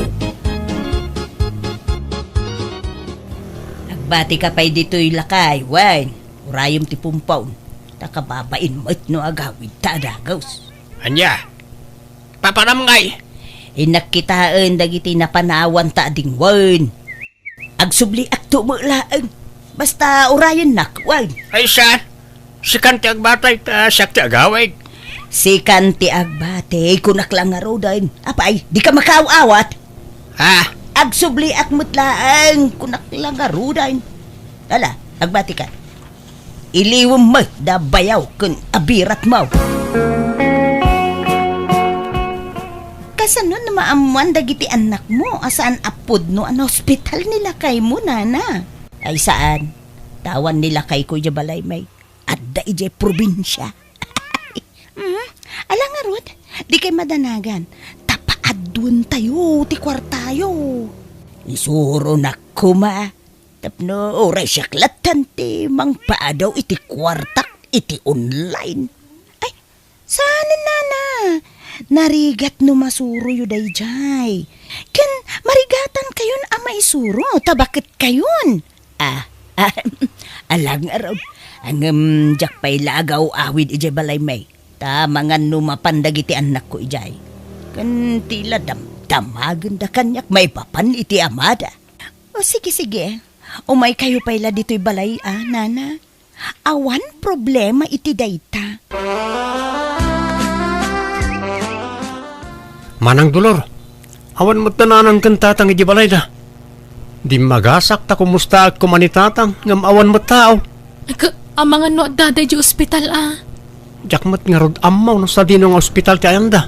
Agbatika pay ditoy lakay, wen. Urayem ti pumpon. Ta kababain met no agawidta a dagus. Ania? Papanam ngay? Innak kitaen dagiti napanawanta a dingwen. Agsubliakto met laeng. Basta urayennak, wen. Ay, saan? Sikan ti agbati, ta siak ti agawid. Sikan ti agbati, kunak la ngaruden. Apay, dika makaaw-awat? Ha? Agsubliak met laeng, kunak la ngaruden. Ala, agbatika. Iliwem met da bayaw ken abiratmo. Kasano no maammoan dagiti annakmo a saan a pudno a naospital ni lakaymo, nana? Ay, saan. Ta awan ni lakayko idiay balay, may adda idiay probinsia. Hmm, ala ngarud, dikay madanagan. Ta paadduentayo ti kuartayo. Isuronak koma. Tapno uray siak latta ti mangpaadaw iti kuartak iti online. Ay, saanen, nana. Narigat no masuroyo daydiay. Ken marigatankayon a maisuro ta baketkayon. Ah, ah, ala ngarud. Ngem diak pay la agaw-awid idiay balay, may. Ta mangan no mapan dagiti annakko idiay. Ken ti la damdamagenda kaniak maipapan iti amada. O, sige, sige. Umaykayo pay la ditoy balay, a, nana. Awan problema iti dayta. Manang Dolor, awan met da nanang ken tatang idiay balayda. Dimmagasak ta kumustaak koma ni tatang, ngem awan met tao. Ket, amangan no adda daydiay ospital, a? Diak met ngarud ammo no sadino nga ospital ti ayanda.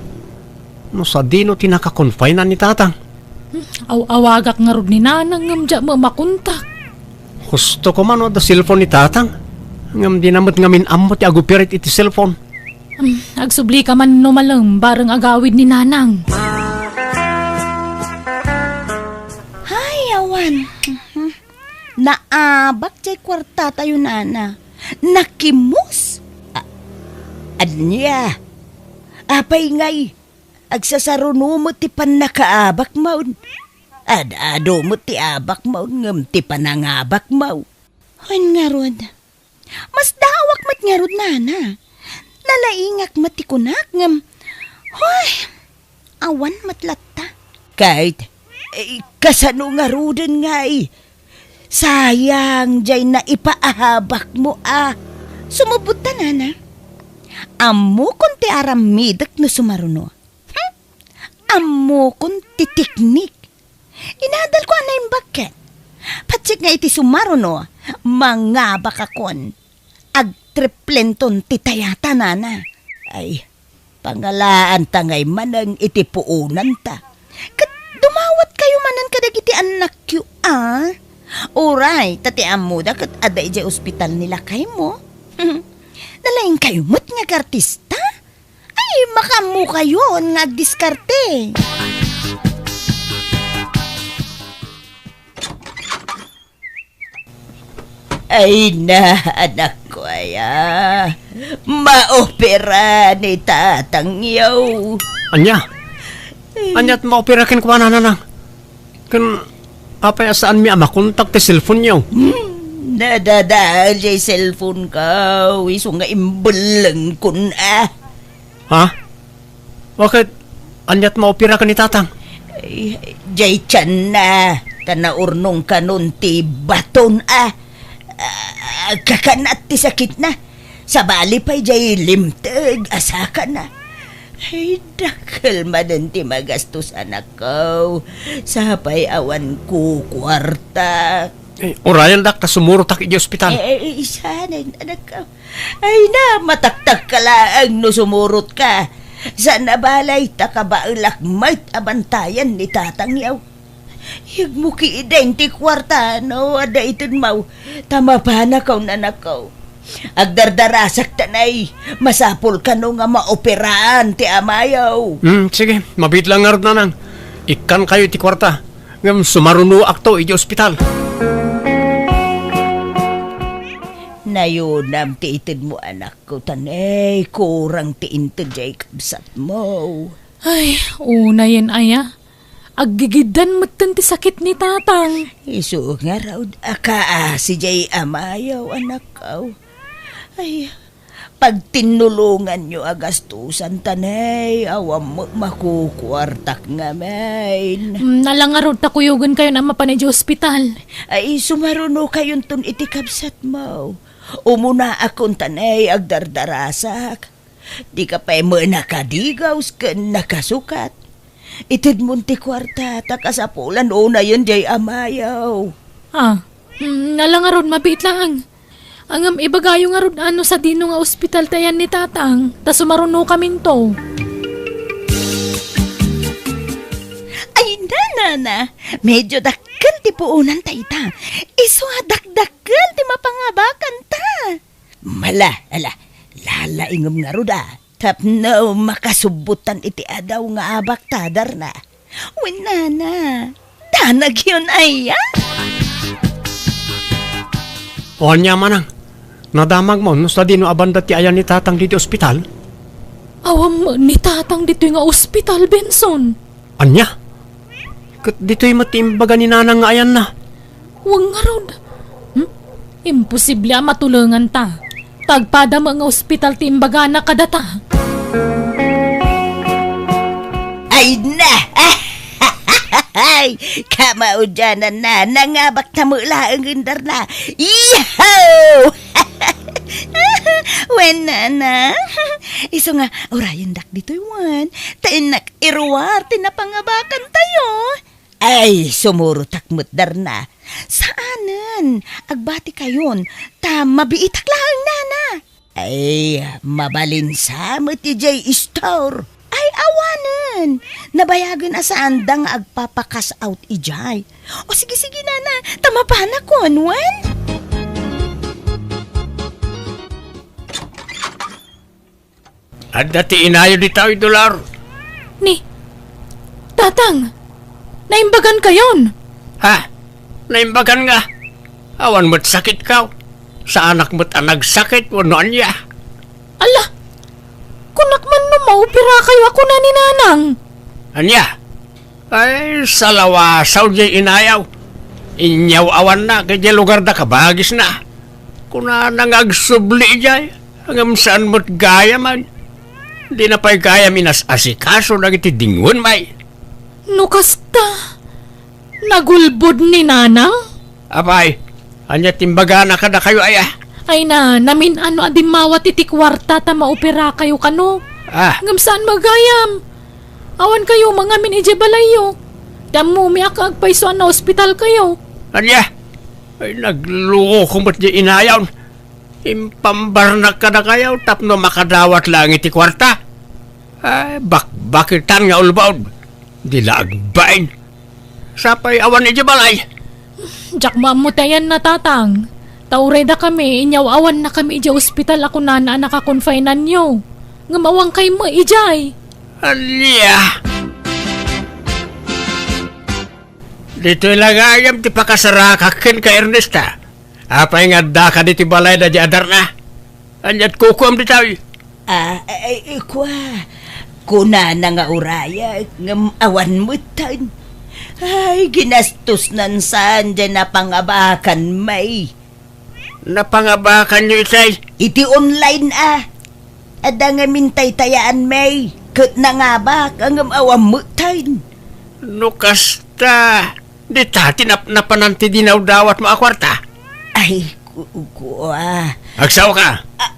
No sadino ti nakakonfinan ni tatang. Aw-awagak ngarud ni nanang ngem diak met makontak. Husto koma no adda cellphone ni tatang. Ngem dina met ngamin ammo ti agupirit iti cellphone. Hmm, agsublika man no malem bareng agawid ni nanang. Hay, awan. Mhm. Naabak diay kuartatayo, nana. Nakimus. Ania? Apay ngay, agsasaruno met ti pannakaabakmon? Ad-adu met ti abakmon ngem ti panangabakmo. Wen ngarud, masdaawak met ngarud, nana. Nalaingak met ti kunak ngem, hoy, awan met latta. Ket, eh, kasano ngaruden ngay? Sayang jay naipaabakmo a. Sumubot ta, nana. Ammokon ti aramidek no sumaruno. Hmm? Ammokon ti teknik. Inadalko a naimbag ket. Patsit nga iti sumaruno, mangabakakon. Agtriplenton ti tayata, nana. Ay, pangalaanta ngay manen iti puonanta. Ket dumawatkayo manen kadagiti annakyo, a? Uray, ta ti ammoda ket adda idiay ospital ni lakaymo. Nalaingkayo met nga agartista? Ay, makaammokayon nga agdiskarte. Ay na, anakko aya. Maopera ni tatangyo. Ania? Ania't maopera kenkuana, nanang? Ken apay a saanmi a makontak ti cellphone-yo? Hmm, nadadael jay cellphone-ko, isu nga imbellengkon a. Ha? Bakit? Ania't maopera ken ni tatang? Ay, jay tianna, ta naurnong kanon ti baton a. Ah, kakanat ti sakitna. Sabali pay jay limteg a sakana. Ay, dakkel manen ti magastos, anakko. Sapay awan kukuarta. Eh, urayendak ta sumurotak iti ospital. Eh, eh, isa na, anakko. Ay na, mataktak ka laeng no sumurotka. Saan a balay, ta kabaelak met a bantayan ni tatangyo. Yegmo kiden ti kuarta no adda itedmo, ta mapanakon, anakko. Agdardarasak ta nay, masapul kano nga maoperaan ti amayo. Hmm, sige, mabiit lang ngarud, nanang. Ikkankayo iti kuarta, ngem sumarunoakto iti ospital. Nayunam ti itedmo, anakko, ta nay, kurang ti inted jay kabsatmo. Ay, unayen aya. Aggigiddan metten ti sakit ni tatang. Isu ngarud a kaasi jay amayo, anakko. Ay, pagtinnulonganyo a gastusan ta nay, awan met makukuartak ngamin. Mm, ala ngarud ta kuyogenkayon a mapan idiay ospital. Ay, sumarunokayonton iti kabsatmo. Umunaakon ta nay, agdardarasak. Dika pay met nakadigaws ken nakasukat. Itedmon ti kuarta ta kasapulan unayen jay amayo. Ah, mm, ala ngarud, mabiit laeng. Ngem ibagayo ngarud a no sadino nga ospital ti ayan ni tatang, ta sumarunokaminto. Ay, nana, medyo dakkel ti puonanta ita. Isu a dakdakkel ti mapangabakanta. Mala, ala, lalaingem ngarud a, tapno makasubbotan iti adaw nga abakta, darna. Wen, nana, danagyon aya? O ania, manang, nadamagmo no sadino a banda ti ayan ni tatang ditoy ospital? Awan met ni tatang ditoy nga ospital, Benson. Ania? Ket ditoy met ti imbaga ni nanang nga ayanna. Wen ngarud. Hmm? Imposible a matulenganta. Ta agpada met nga ospital ti imbagana kadata. Ay na! Ay, kamaudiananna, nangabakta met laeng, darna. Iho! Wen, nana. Isu nga, urayendak ditoy wen. Ta innak iruar ti napangabakantayo. Ay, sumurotak met, darna. Saanen, agbatikayon, ta mabiitak laeng, nana. Ay, mabalin sa met idiay store. Ay, awanen. Nabayagen a saanda nga agpapakas out idiay. O, sige, sige, nana. Ta mapanakon, wen? Adda ti inayo ditoy, Dolor. Ni, Tatang, naimbagankayon. Ha? Naimbagan nga? Awan met sakitko. Saanak met a nagsakit wenno ania. Ala, Operakayo a kuna ni Nanang. Ania? Ay, salawasaw diay inayaw. Inyaw-awannak idiay lugarda kabagisna. Kunana nga agsubli idiay, ngem saan met gayam, ay. Dina pay gayam inas-asikaso dagiti dingwen, may. No kasta, nagulbod ni Nanang? Apay, ania ti imbagana kadakayo, aya? Ay na, namin-ano a dimmawat iti kuarta ta maoperakayo kano. Ah. Ngem saan met gayam. Awan kayo mangamin idiay balayyo. Ti ammomi a kaagpayso a naospitalkayo. Ania? Ay, nagloko met diay inayaw. Impambarnak kadakayo tapno makadawat laeng iti kuarta. Ay, bakbaketan nga ulbod. Di la agbain. Sapay awan idiay balay. Diak maammo ti ayanna, Tatang. Ta uray dakami, inyaw-awannakami idiay ospital a kunana a nakakonfinanyo. Ngem awan kaymo idiay. Ania? Ditoy la gayam ti pakasarakak kenka, Ernesta. Apay nga addaka ditoy balayda diay adarna? Ania't kukuam ditoy? Ah, ay, ay, kua. Kunana nga urayek, ngem awan metten. Ay, ginastosnan saan diay napangabakan, may. Napangabakanyo itay? Iti online, a. Adda ngamin taytayaan, may. Ket nangabak, ngem awan metten. No kasta, dita ti nap-, napanan ti dinawdawatmo a kuarta? Ay, ku-, kua. Agsaoka? Ah,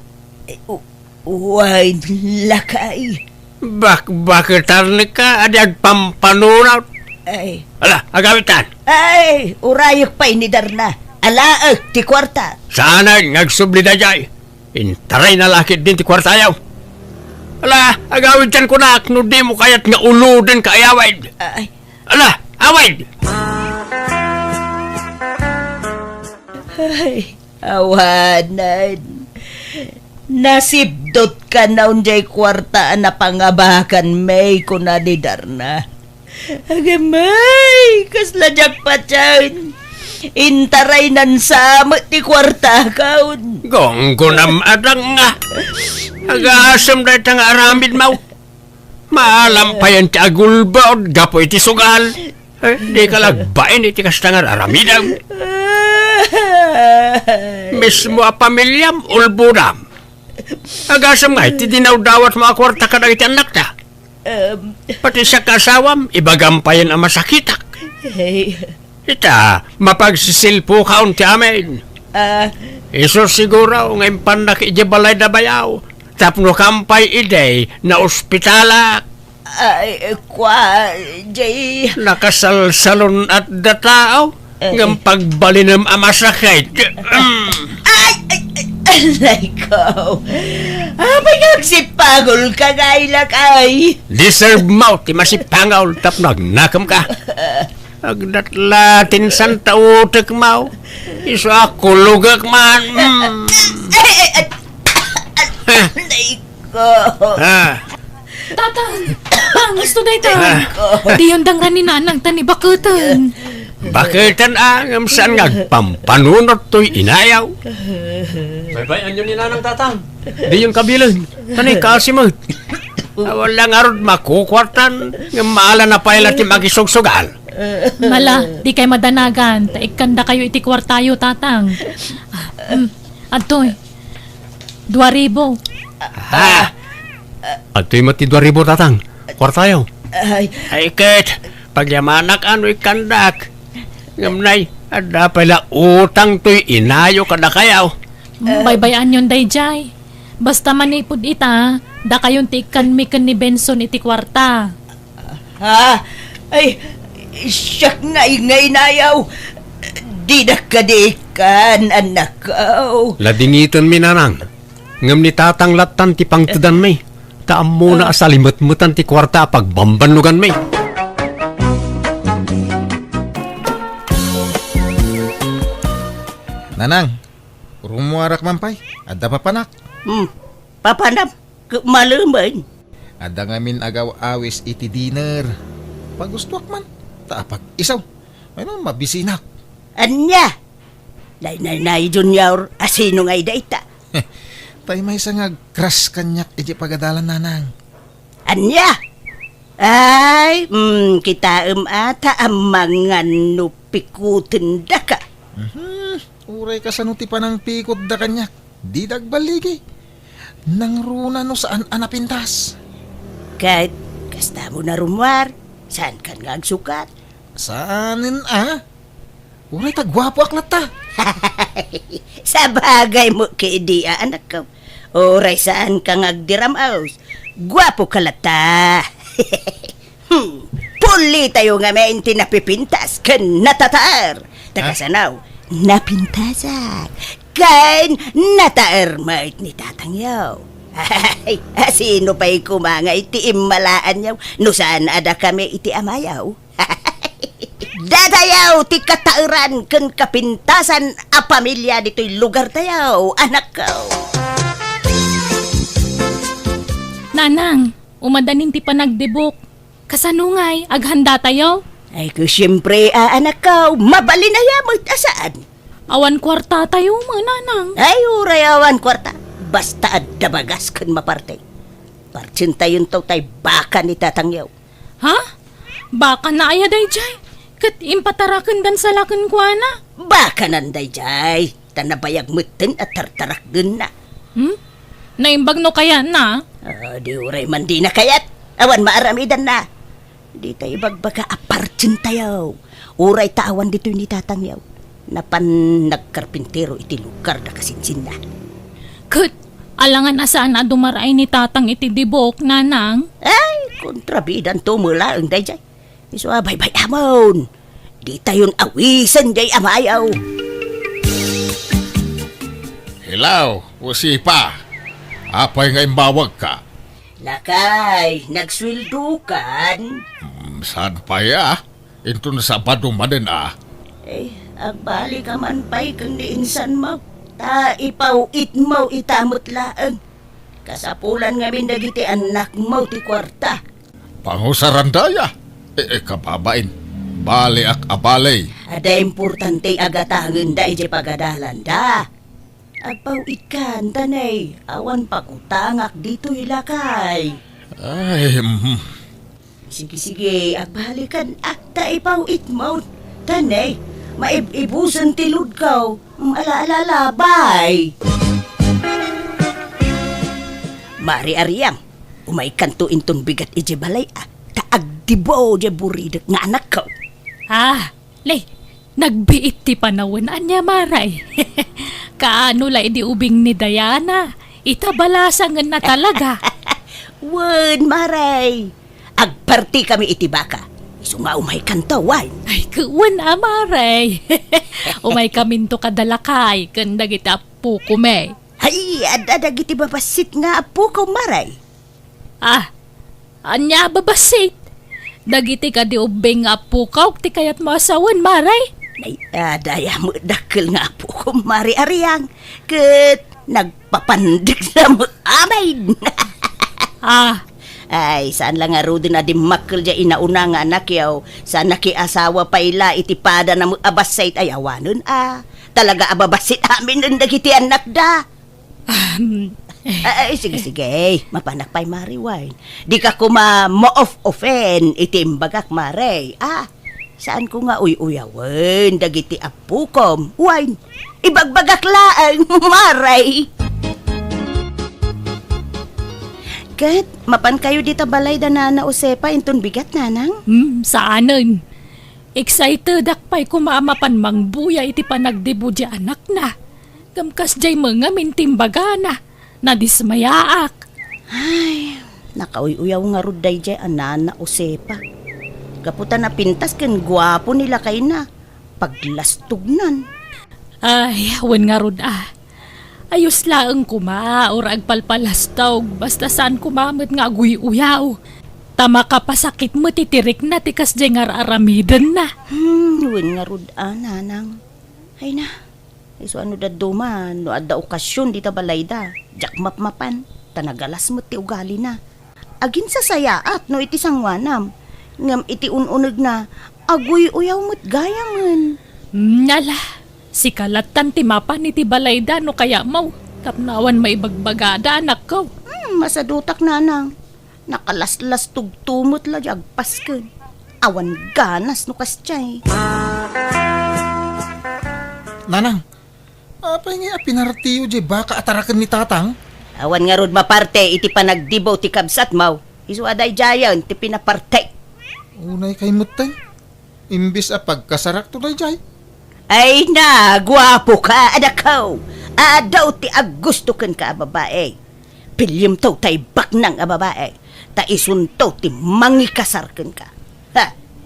eh, u-, wen, lakay. Bakbaketanka a di agpampanunot. Ay. Ala, agawitan. Ay, urayek pay ni Darna. Alaek ti kuarta. Saanen nga agsubli daydiay. Intarayna la ketdin ti kuartayo. Ala, agawidkan kunak no dimo kayat nga ulodenka a awid. Ay. Ala, awid! Ay, awanen. Nasipdutkan diay kuarta a napangabakan, may, kuna ni Darna. Agamay, kasla diak patien. Intaraynan sa met ti kuartakon. Gunggonam, adang nga. Agasem dayta nga aramidmo. Maalam payen ti agulbod gapu iti sugal. Eh, dika la agbain iti kasta nga aramidem. Mismo a pamiliam, ulbodam. Agasem nga iti dinawdawatmo a kuarta kadagiti annakta. Em. Pati siak nga asawam, ibagam payen a masakitak. Hey. Ita, mapagsisilpokon ti amin. Ah. Isu siguro nga impannak idiay balayda bayaw, tapno kampay idi naospitalak. Ay, kua, Jay. Nakasalsalun-at da tao, eh, ngem pagbalinem a masakit. Ay, ay, ay, aray ko. Apay nga agsipangolka, nga ilak, ay. Deserve mo ti masipangol tapno agnakemka. Agdatla ti insan ta utekmo. Isu a kulogek man. Mm. Ay, ay, ay. Aray ko. Ah. Tatang! Tatang, isu dayta! Ah. Diyon dangran ni Nanang ta ni baketen. Baketen, a, ngem saan nga agpampanunot toy inayaw? Baybay-anyo ni Nanang, Tatang. Diyon kabilen. Tanay kasi met. Awan la ngarud makukuartan, ngem maala na pay la ti makisugsugal. Mala, dikay madanagan, ta ikkandakayo iti kuartayo, Tatang. Ah, mm, adtoy. Dua ribu. Ha? Adtoy met ti dua ribu, Tatang. Kuartayo. Ay. Ay, ket, pagyamanak no ikkandak. Ngem nay, adda pay la utang toy inayo kadakayo. Mm, baybay-anyon daydiay. Basta manipud ita, dakayon ti ikkanmi ken ni Benson iti kuarta. Ha? Ay, siak ngay nga inayaw. Dinak kadi ikkan, anakko. Ladingitenmi, Nanang. Ngem ni Tatang lattan ti pangtedanmi. Ta ammona a salimetmetan ti kuarta a pagbambannoganmi. Nanang, rummuarak man pay. Adda papanak. Hmm. Papanam. Ket malemen. Adda ngamin agaw-awis iti dinner. Pagustoak man, ta apag-isu. Mayno mabisinak. Ania? Nay, nay, nay, Junior, asino ngay dayta? Tay maysa nga agkras kaniak iti pagadalan, Nanang. Ania? Ay, mm, kitaem a ta amangan no pikutendaka. Mhm. Uray kasano ti panangpikutda kaniak? Dida agballigi. Nangruna no saan a napintas. Ket kasta mo na rummuar, saankan nga agsukat? Saanen a? Uray ta guapoak latta. Sabagay met idi a, anakko. Uray saanka nga agdiram-os, guapoka latta. Hmm, pulitayo ngamin ti napipintas ken natataer. Ta kasano, napintasak ken nataer met ni tatangyo. Ay, asino pay koma nga iti immalaanyo no saan a dakami iti amayo? Datayo ti kataeran ken kapintasan a pamilia ditoy lugartayo, anakko. Nanang, umadanin ti panagdibuk. Kasano ngay, aghanda tayo? Ay, ku, siyempre, a, anakko, mabalin aya met a saan. Awan kuarta tayo, mananang. Ay, uray awan kuarta. Basta adda bagas ken maparte. Partsentayon tayo tay baka ni tatangyo. Ha? Baka na aya dayjay? Ket impatarakendan sa laken kuana? Baka nan dayjay. Ta nabayag metten a tartarakdenna. Hmm? Naimbag no kayatna? Ah, di uray man dina kayat. Awan maaramidanna. Dita ibagbaga a partsentayo. Uray ta awan ditoy ni tatangyo. Napan nagkarpintero iti lugar da kasinsinna. Ket, alangan a saan a dumaraay ni tatang iti dibuk, nanang? Ay, kontrabidanto met laeng dayjay. Isu a baybay-amon. Ditayon awisen jay amayo. Hello, Josefa. Apay nga imbawagka? Lakay, nagsueldokan? Hmm, saan pay a? Inton Sabado manen a? Eh, agbalik ka man pay ken ni insan mo. Ta ipaw-it mo ita met laeng. Kasapulan ngamin dagiti annak mo ti kuarta. Pangusaranda ya? E, e, kababain. Baliak a balay. Adda importante a gatangenda idiay pagadalanda. Agpaw-itkan, tanay. Awan pakutangak ditoy lakay. Ay, mhm. Sige, sige, agbalikan, a, ta ipaw-it mo. Tanay, maib-ibusen ti load ko. Ala, ala, ala, bye. Mari Ariang, umaykanto inton bigat idiay balay, a, ta agdibo diay buridek nga anakko. Ah, le, nagbiit ti panawen, ania, Maray? Kaano la idi ubing ni Diana? Ita balasangenna talaga. Wen, Maray. Agpartikami iti baka. Isu nga umaykanto, wen. Ay, ku-, wen a, Maray. Umaykaminto kada lakay ken dagiti appokomi. Ay, adda dagiti babassit nga appokom, Maray. Ah, ania a babassit? Dagiti kadi ubbing nga appokaw ti kayatmo a sawen, Maray? Ay, adda aya met dakkel nga appokom, Mari Ariang. Ket nagpapandek sa met amin. Ah. Ay, saan la ngaruden a dimmakkel diay inauna nga anakyo. Sa nakiasawa pay la iti padana met a bassit ay awanen a. Talaga a babassit amin dagiti annakda. Ahem. Ay, sige, sige. Mapanak pay, Mari, wen. Dika koma maof-ofen iti imbagak, Mari. Ah, saanko nga uy-uyawen dagiti appokom. Wen, ibagbagak laeng, Mari. Ket, mapankayo dita balay da Nana Josefa inton bigat, Nanang? Hmm, saanen. Excitedak pay koma a mapan mangbuya iti panagdibo diay anakna. Ngem kasdiay met ngamin ti imbagana, nadismayaak. Ay, nakauy-uyaw ngarud daydiay a Nana Josefa. Gapu ta napintas ken guapo ni lakayna, paglastognan. Ay, wen ngarud a. Ayos laeng koma, uray agpalpalastog, basta saan koma met nga aguy-uyaw. Ta makapasakit met iti rikna ti kasdiay nga ar-aramidenna. Hmm, wen ngarud a, Nanang. Ay na, isu a no dadduma, no adda okasion dita balayda, diak mapmapan, ta nagalas met ti ugalina. Aginsasayaat no iti sangoanam, ngem iti un-unegna, aguy-uyaw met gayamen. Hmm, ala, sika lattan ti mapan iti balayda no kayatmo, tapno awan maibagbagada, anakko. Hmm, masadutak, Nanang. Nakalaslastogto met la di agpasken. Awan ganas no kasdiay. Nanang, apay ngay a pinartiyo diay baka a taraken ni Tatang? Awan ngarud maparte iti panagdibaw ti kabsatmo. Isu a daydiayen ti pinapartek. Unay kay metten. Imbes a pagkasarakto daydiay. Ay na, guapoka, anakko. Adu ti aggusto kenka a babai. Piliem to tay baknang a babai. Ta isunto ti mangikasar kenka. Ha?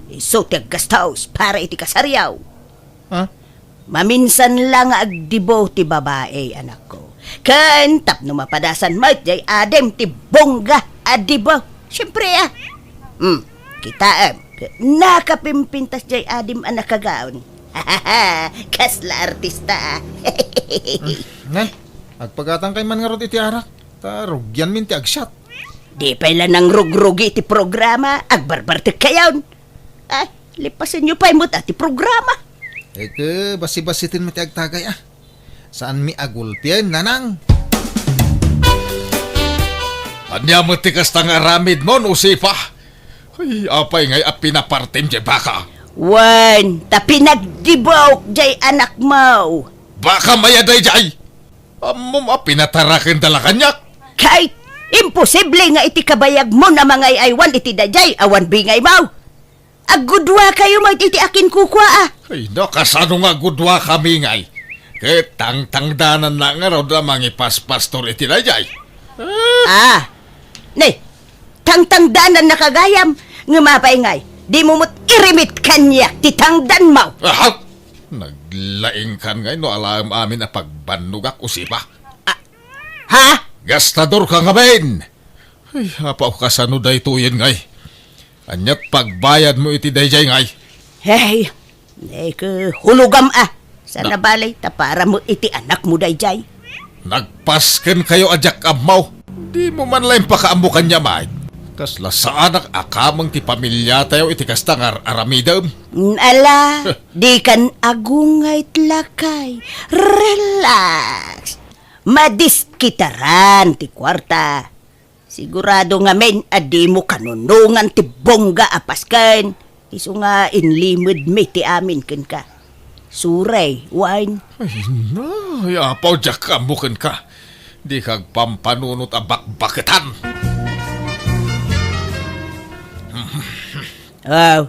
Isu ti aggastos para iti kasaryo. Ha? Maminsan la nga agdibo ti babai, anakko. Ken tapno mapadasan met jay adim ti bongga a dibo. Siempre, ah. Hmm, kitaem. Nakapimpintas jay adim a nakagaon. Kasla artista, ah. Nan, agpagatangkay man ngarud iti arak. Ta rugianmin ti agsiat. Di pay la nangrugrugi ti programa, agbarbartekkayon. Ay, lipasenyo pay met a ti programa. Eke, basibasiten met ti agtagay, ah. Saanmi a gulpien, nanang. Ania met ti kasta nga aramidmo, Usipa? Ay, apay ngay a pinapartim ti baka? Wen, ta pinagdibok jay anakmo. Baka mayat daydiay? Ammom a pinatarakenda la kaniak? Kay, imposible nga iti kabayagmo a mangay-aywan iti daydiay awan bingaymo. Aggudua kayo met iti akinkukua, ah. Ay, no, kasano nga aggudua kami ngay? Ket tangtangdanan na ngarud a mangipaspastor iti daydiay. Ah. Ah, ne, tangtangdanan na kagayam, ngem apay ngay, dimo met irimit kaniak ti tangdanmo. Aha! Naglaingkan ngay no alaem amin a pagbannogak, Usipa. Ah, ha? Gastador ka ngamin! Ay, apaw, kasano daytoyen ngay? Aniat pagbayadmo iti daydiay ngay? Hey, neke, hulogam a. Sana Na- balay, ta para mo iti anakmo daydiay. Nagpasken kayo a diak ammo. Dimo man la impakaammo kaniak, Mike. Kasla saanak a kameng ti pamiliatayo iti kasta nga ar-aramidem. Mm, ala, dikan agungayt lakay. Relax. Madiskitaran ti kuarta. Sigurado ngamin a dimo kanunongan ti bongga a pasken, isu nga inlimedmi ti amin kenka. Suray, wen. Ay, na, ay, apaw, diak ammo kenka. Dika agpampanunot a bakbaketan. Aw,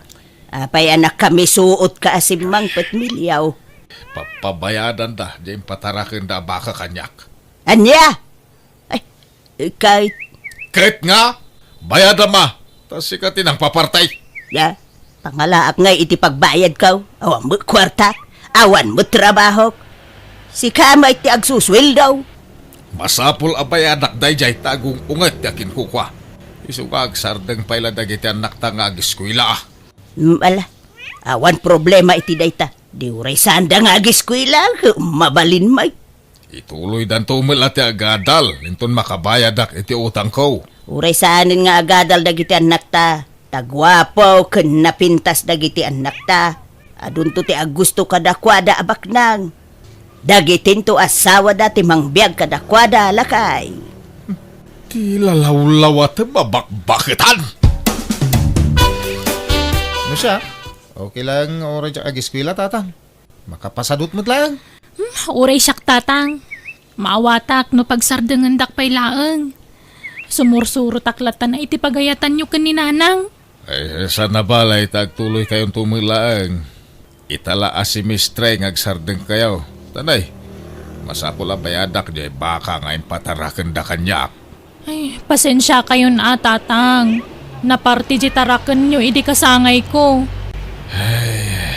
apay a nakamisuotka a simmangpet, Miliaw? Papabayadanda, di impatarakenda a baka kaniak. Ania? Ay, ket, ket nga, bayadam a, ta sika ti nangpapartay. Ya, pangalaak ngay iti pagbayadko. Awan met kuarta, awan met trabahok. Sika met ti agsusueldo. Masapul a bayadak daydiay ta agung-unget ti akinkukua. Isu nga agsardeng pay la dagiti annakta nga ageskuela. Mm, ala, awan problema iti dayta. Di uray saanda nga ageskuela, mabalin met. Ituloydanto met la ti agadal, inton makabayadak iti utangko. Uray saanen nga agadal dagiti annakta, ta guapo ken napintas dagiti annakta. Adunto ti agusto kadakuada a baknang. Dagitinto asawada ti mangbiag kadakuada, lakay. Ti lalawlawatem a bakbaketan. No siak, okay lang, uray diak ageskuela, Tatang. Makapasadut met laeng. Hmm, uray siak, Tatang. Maawatak no pagsardengendak pay laeng. Sumursurotak latta iti pagayatanyo ken ni Nanang. Ay, sana balay ta agtuloykayonto met laeng. Ita la a semestre nga agsardengkayo. Tanay, masapul a bayadak diay baka nga impatarakenda kaniak. Ay, pasensiakayon a, Tatang. Naparti diay tarakenyo idi kasangayko. Ay,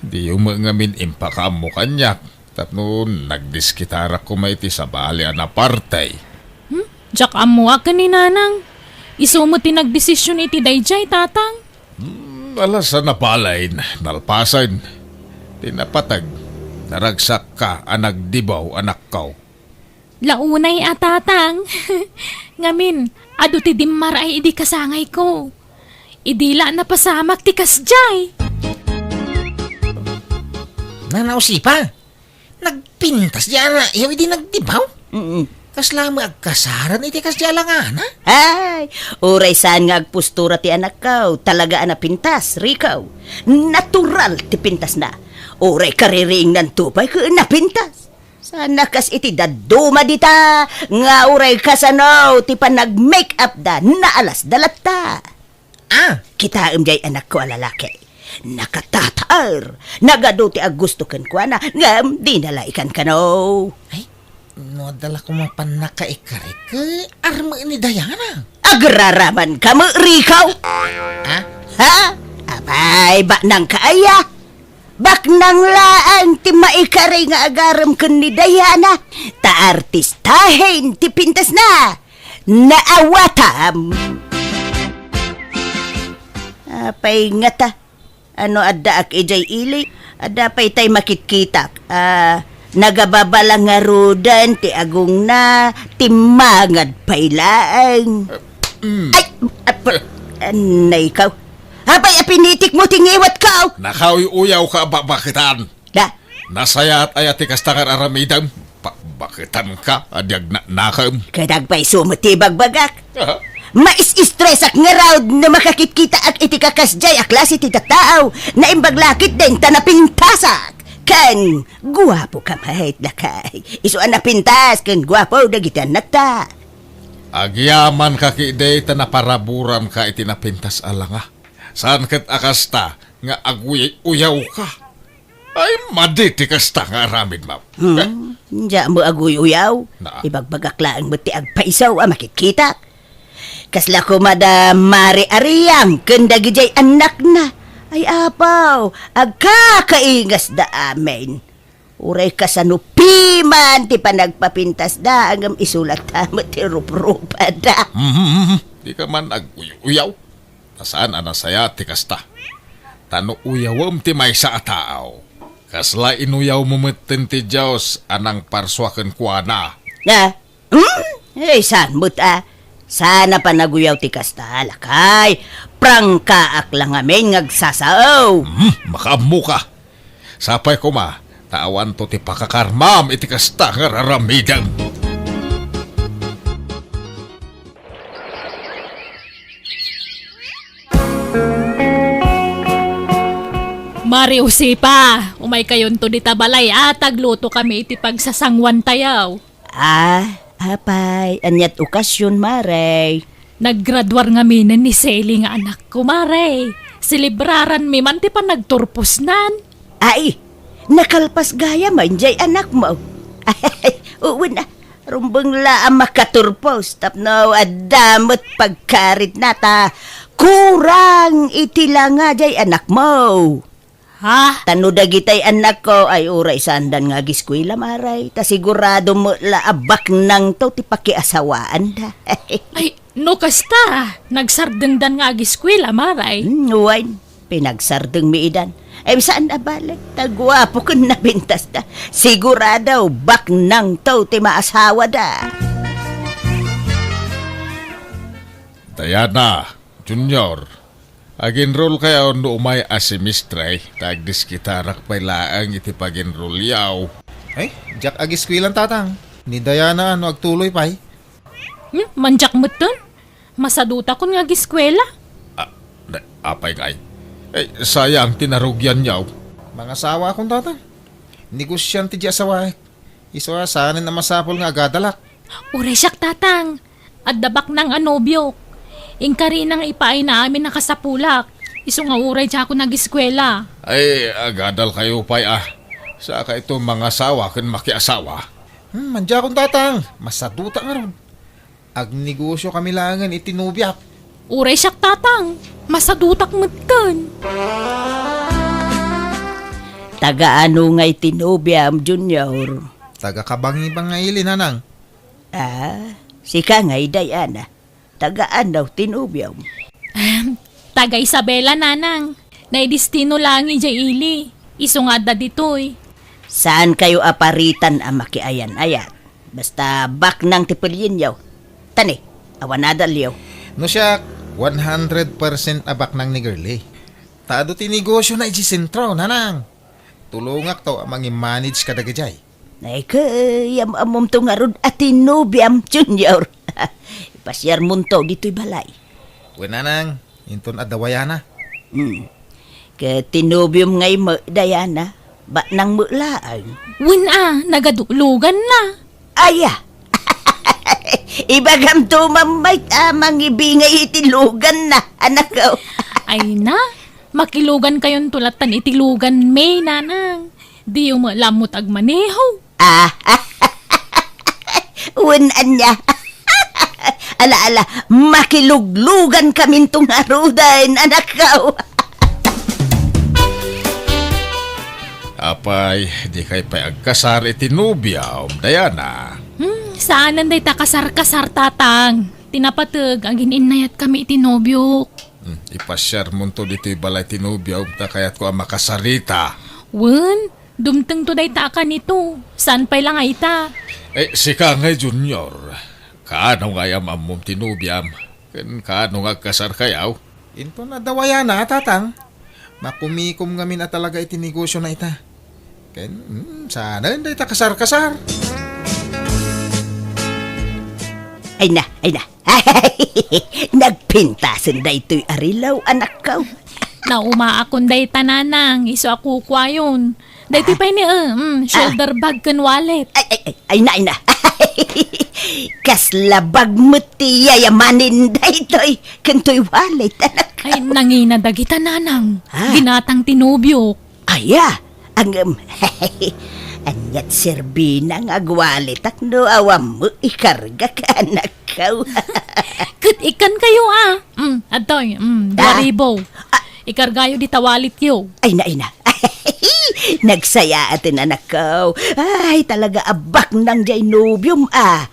diyo met ngamin impakaammo kaniak tapno nagdiskitarak koma iti sabali a naparti. Hmm? Diak ammo a ken ni Nanang. Isu met ti nagdesision iti daydiay, Tatang. Hmm, ala, sana balay, nalpasen. Ti napateg, naragsakka a nagdibaw, anakko. Launay a, Tatang. Ngamin, adu ti dimmaray idi kasangayko. Idi la napasamak ti kasdiay. Nana Usipa, nagpintas diay anakyo idi nagdibaw? Mm. Kasla met agkasaran iti kasdiay a langana? Ay, uray saan nga agpostura ti anakko, talaga a napintas, Rico. Natural ti pintasna. Uray kaririingnanto pay ket napintas. Saan a kas iti dadduma dita, nga uray kasano ti panag-make-up da, naalas da latta. Ah, kitaem jay anakko a lalaki. Nakatataer. Nagadu ti aggusto kenkuana, ngem dina la ikankano. Ay, no adda la koma pannakaikari, ket armeen ni Diana. Agraraman ka met, Rico? Ah? Ha? Apay, baknang ka aya? Baknang laeng ti maikari nga agarem ken ni Diana, ta artistahen ti pintasna. Naawatam. Apay ngata, ano addaak idiay ili? Adda pay tay makitkitak. Ah, nagababala ngaruden ti agongna, timmangad pay laeng. Mm. Ay, ap-, anay ka. Apay a pinitikmo ti ngiwatko? Nakauy-uyaw ka a babaketan. Da. Nasayaat aya ti kasta nga ar-aramidem? Pa-, baketan ka a di agnanakem. Ket agpayso met ti ibagbagak. Aha. Mais-istresak ngarud no makakitkitak iti kakasdiay a klase ti tattao. Naimbag la ketdin ta napintasak. Ken guapo ka met, lakay. Isu a napintas ken guapo dagiti annakta. Agyaman ka ketdi ta naparaburan ka iti napintas a langa. Saan ket a kasta nga aguy-uyaw ka? Ay, madi ti kasta nga aramidmo. Hmm, diak met aguy-uyaw. Na. Ibagbagak laeng met ti agpayso a makitkitak. Kasla koma da Mare Ariang ken dagidiay annakna. Ay, apaw, agkakaingasda amin. Uray kasano piman ti panagpapintasda, ngem isu latta met ti ruprupada. Mhm, mhm. Dika man aguy-uyaw. Ta saan a nasayaat ti kasta. Ta no uyawem ti maysa a tao, kasla inuyawmo metten ti Dios a nangparsua kenkuana. Ah? Hmm? Ay, saan met a? Saan a panaguyaw ti kasta, lakay. Prangkaak la ngamin nga agsasao. Hmm, makaammo ka. Sapay koma, ta awanto ti pakakarmam iti kasta nga ar-aramidem. Mare Josefa, umaykayonto dita balay a ta aglutokami iti pagsasanguantayo. Ah, apay, ania't okasion, Mare? Naggraduar ngaminen ni Selly nga anakko, Mare. Selebraranmi man ti panagturposnan. Ay, nakalpas gayam diay anakmo. Ay, wen a, rumbeng la a makaturpos tapno adda met pagkaritna ta kurang iti langa diay anakmo. Ha? Ta no dagitay annakko ay uray saandan nga agiskuela, Mare, ta sigurado met la a baknangto ti pakiasawaanda. Ay, no kasta, nagsardengdan nga agiskuela, Mare. Hmm, wen, pinagsardengmi idan. Ay, saan a bale, ta guapo ken napintasda. Sigurado, baknangto ti maasawada. Diana, Junior, ag-enroll kayo no umay a semestre, ta agdiskitarak pay laeng iti pag-enrollyo. Ay, diak agiskuelan, Tatang. Ni Diana no agtuloy pay. Hmm, mandiak metten? Masadutakon nga agiskuela. Ah, da-, apay ngay? Eh, sayang ti narugianyo. Mangasawakon, Tatang. Negosiante diay asawaek. Isu a saanen a masapul nga agadalak. Uray siak, Tatang. Adda baknang a nobiok. Inkarina nga ipaayna amin a kasapulak. Isu nga uray diakon agiskuela. Ay, agadal kayo pay a. Saka ito mangasawa ken makiasawa. Hmm, mandiakon, Tatang. Masadutak ngarud. Agnegosiokami laengen iti nobiak. Uray siak, Tatang. Masadutak metten. Taga ano nga iti nobiam, Junior? Taga Kabangibang nga ili, Nanang. Ah, sika nga, Diana. Taga ano ti nobiam? Ahem, taga Isabela, Nanang. Naidestino laeng idiay ili. Isu nga adda ditoy. Saan kayo a paritan a makiayan-ayat? Basta baknang ti pelienyo. Tani, awan adalyo. No siak, one hundred percent a baknang ni Girlie. Ta adu ti negosiona idiay sentro, Nanang. Tulongakto a mangi-manage kadagijay. Ay, kayam-ammomto ngarud a tinobiam, Junior. Ipasiarmonto ditoy balay. Wen, Nanang, inton adda wayana. Hmm. Ket tinobiom ngay met, Diana, baknang met laeng. Wen a, nagaduloganna. Aya. Ibagamto mammayt a mangibingay iti luganna, anakko. Ay na, makilugankayonto lattan iti luganmi, Nanang. Diyo met la ammo ti agmaneho. Ah, wen ania. Ala, ala, makiluglugankaminto ngaruden, anakko. Apay, dikay pay agkasar iti nobiam, Diana? Hmm, saanen dayta kasar-kasar, Tatang. Ti napateg, agin-innayatkami iti nobiok. Hmm, ipasiarmonto ditoy balay ti nobiam ta kayatko a makasarita. Wen, dumtengto dayta a kanito. Saan pay la nga ita? Eh, sika ngay, Junior. Kaano nga am-ammom ti nobiam? Ken kaano nga agkasarkayo? Inton adda wayana, Tatang. Makumikom ngamin a talaga iti negosiona ita. Ken, hmm, saanen dayta kasar-kasar. Ay na, ay na. Nagpintasen daytoy a relo, anakko. Naumaakon dayta, Nanang, isu a kukuayon. Daytoy pay ni, eh, mm, shoulder bag ken wallet. Ay, ay, ay, ay na, ay na. Kasla bag met ti yayamanen daytoy, ken toy wallet, anakko. Ay, nangina dagita, Nanang. Ah. Ginatang ti nobiok. Aya, ngem, aniat serbina nga agwalitak no awan met ikargak, anakko. Ket ikkankayo, ah. Mm, adtoy, mm, dua ribu. Ah. Ikargayo dita walityo. Ay na, ay na. Nagsayaaten, anakko. Ay, talaga a baknang jay nobiom, ah.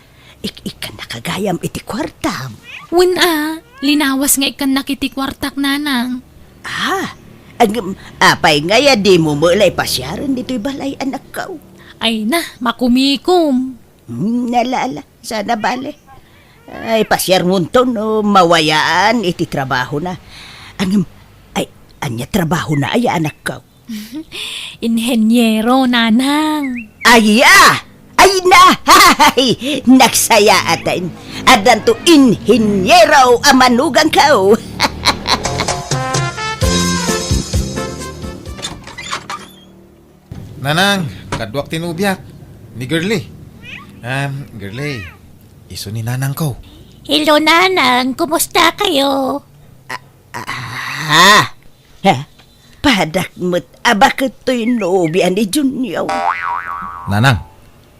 Ik-, ikkannaka gayam iti kuartam. Wen a, linawas nga ikkannak iti kuartak, Nanang. Ah, ngem, apay ngay a dimo met la ipasiaren ditoy balay, anakko? Ay na, makumikom. Hmm, ala, ala, saan a bale. Ay, pasiarmonto no mawayaan iti trabahona. Ngem, ay, ania trabahona aya, anakko? Inheniero, Nanang. Aya! Ay na! Hay! Nagsayaaten. Addanto inheniero a manugangko. Nanang, kaduak ti nobiak, ni Girlie. Um, Girlie, isu ni nanangko. Hello, Nanang. Kumusta kayo? Ah, ah, ha? Padak met a baket toy nobia ni Junior. Nanang,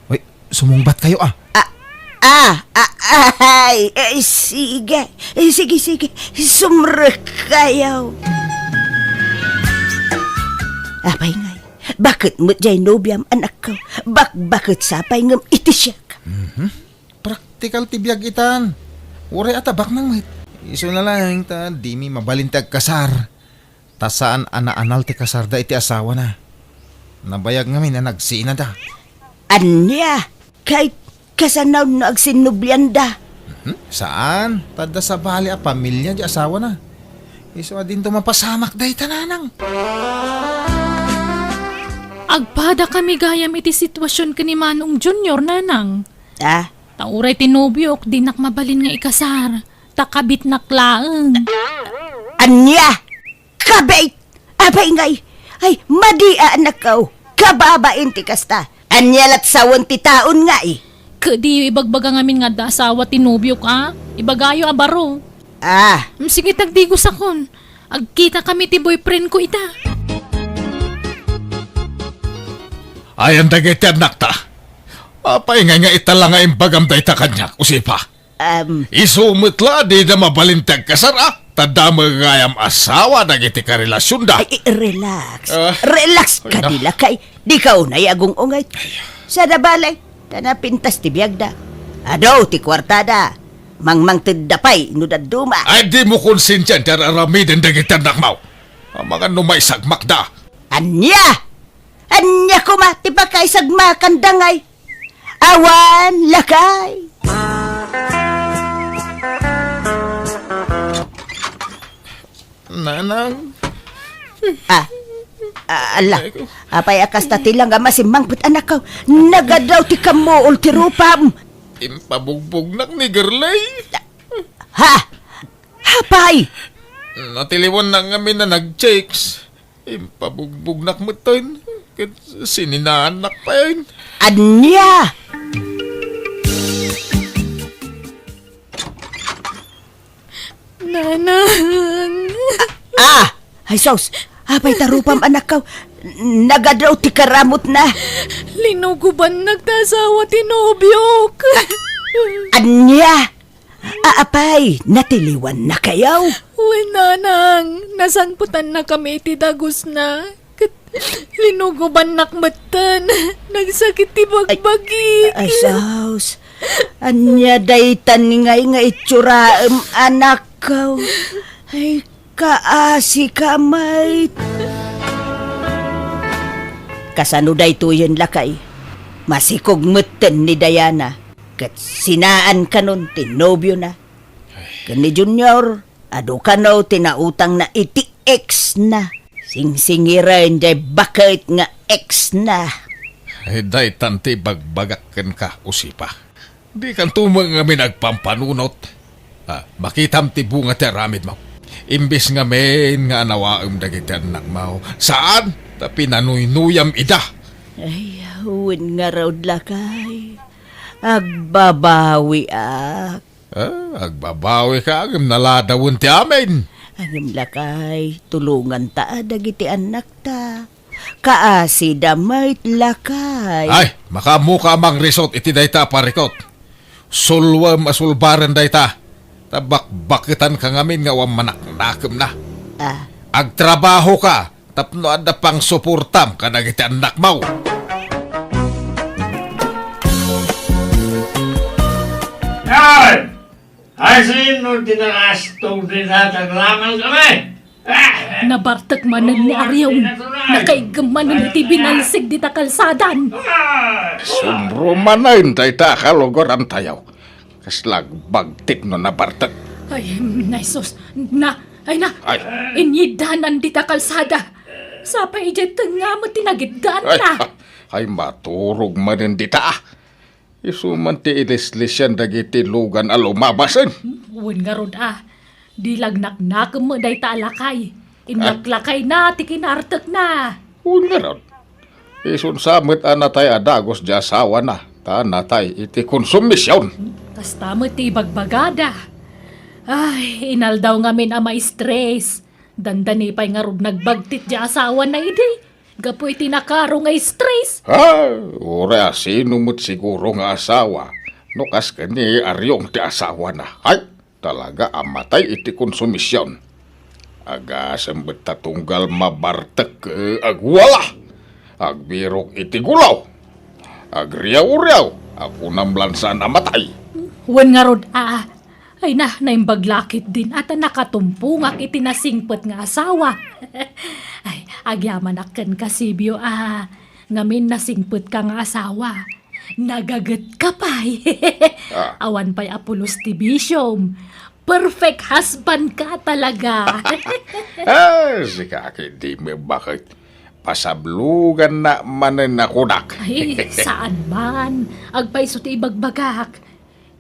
uy, sumungbat kayo, ah. Ah, ah, ah, ay, eh, sige. Eh, sige, sige. Sumrek kayo. Apay ngay, baket met jay nobiam, anakko. Bakbaket sa pay ngem iti siak. Mhm. Praktikal ti biag itan. Uray a tabaknang met. Isu na laeng ta dimi mabalin ti agkasar. Ta saan a naanal ti kasarda iti asawana. Nabayag ngamin a nagsinada. Ania? Kay, kasano no agsinnublianda? Mhm. Saan? Ta adda sabali a pamilia di asawana. Isu a dinto mapasamak dayta, Nanang. Agpada kami gayam iti situasion ken ni Manong Junior, Nanang. Ah? Ta uray ti nobiok, dinak mabalin nga ikasar. Ta kabitnak laeng. Ania? Kabit! Apay ngay? Ay, madi a, anakko. Kababain ti kasta. Ania lat sawen ti taon ngay? Ket diyo ibagbaga ngamin nga adda asawa ti nobiok, a? Ibagayo a baro. Ah. Mm, sige, tagdigosakon. Agkitakami ti boyfriend ko ita. Ayan dagiti annakta. Apay ngay nga ita la nga imbagam dayta kaniak, Usipa? Um, Isu met la, dida mabalin ti agkasar, a? Ta damo gayam asawa dagiti karelasionda. Ay, ay, relax. Ah, relax ay, kadi na. Lakay. Dika unay agung-ungay. Ay. Sada balay, ta napintas ti biagda. Adu ti kuartada. Mangmangtedda pay no dadduma. Ay, dimo konsensian ti ar-aramiden dagiti annakmo. Amangan no maisagmakda. Ania? Ania koma ti pakaisagmakanda ngay? Awan, lakay. Nanang. Ah, Ah, ala, apay a kasta ti langam a simmangpet, anakko? Nagadaw ti kammuol ti rupam. Impabugbugnak ni Gerlay. Ha? Apay? Natiliwannak ngamin a nag-chicks. Impabugbugnak metten. Ket sininaannak payen. Ania? Nanang! Ah! Ay, sus! Apay ta rupam, anakko? Nagadaw ti karamutna. Linugubannak ta asawa ti nobiok. Ania? A, apay, natiliwannakayo? Wen, nanang, nasangpetannakami iti dagusna. Ket linugubannak metten. Nagsakit ti bagbagik. Ay, sus. Ania daytan ngay nga itsuraem, anakko? Ay, kaasika met. Kasano daytoyen, lakay? Masikog metten ni Diana. Ket sinaan kanon ti nobiona. Ken ni Junior, adu kano ti nautangna iti ex-na. Singsingiren jay baket nga ex-na. Ay, daytan ti ibagbagak kenka, Usipa. Dikanto met ngamin agpampanunot. Ah, makitam ti bunga ti aramidmo. Imbes ngamin nga anawaem dagiti annakmo, saan ta pinanuynuyam ida. Ay, wen ngarud, lakay. Agbabawiak. Ah, agbabawika ngem naladawen ti amin. Ngem, lakay, tulonganta a dagiti annakta. Kaasida met, lakay. Ay, makaammoka a mangrisot iti dayta a parikut. Sulwem a sulbaren dayta. Ta bakbaketanka ngamin nga awan manaknakemna. Ah. Agtrabahoka tapno adda pangsuportam kadagiti annakmo. Ay! Ay, sino ti nakastog dita? Taglaman kami! Ah! Nabartek manen ni Arion. Nakaiggem manen iti binalsig dita kalsadan. Ah! Sumbro manen dayta a kalugarantayo. Kasla agbagtit no nabartek. Ay, nay sus. Na, ay na. Ay. Inyiddanan dita kalsada. Sapay idiay tengnga met ti nagiddaanna. Ay, ay, maturog manen dita, ah. Isu man ti ilislisian dagiti lugan a lumabasen. Wen ngarud a, di lagnaknakem met dayta a lakay. Inlaklakayna ti kinartekna. Wen ngarud, isun sa met a natay a dagus ti asawana, ta natay iti konsumision. Kasta met ti ibagbagada. Ay, inaldaw ngamin a maistres. Dandani pay ngarud nagbagtit ti asawana idi. Gapu iti nakaro nga stress. Ha? Uray a sino met siguro nga asawa no kas ken ni Arion ti asawana. Ay, talaga a matay iti konsumision. Agasem met ta tunggal mabartek, eh, agwala. Agbirok iti gulaw. Agriawriaw. Akunam lan saan a matay. Wen ngarud a, ay na, naimbag la ketdin a ta nakatumpongak iti nasingpet nga asawa. Ay, agyamanak kenka, Sibio, a ngamin nasingpetka nga asawa. Nagagetka pay. Ah. Awan pay a pulos ti bisiom. Perfect husband ka talaga. Ah, sika ketdi met baket. Pasabloganna manen a kunak. Ay, saan man. Agpayso ti ibagbagak.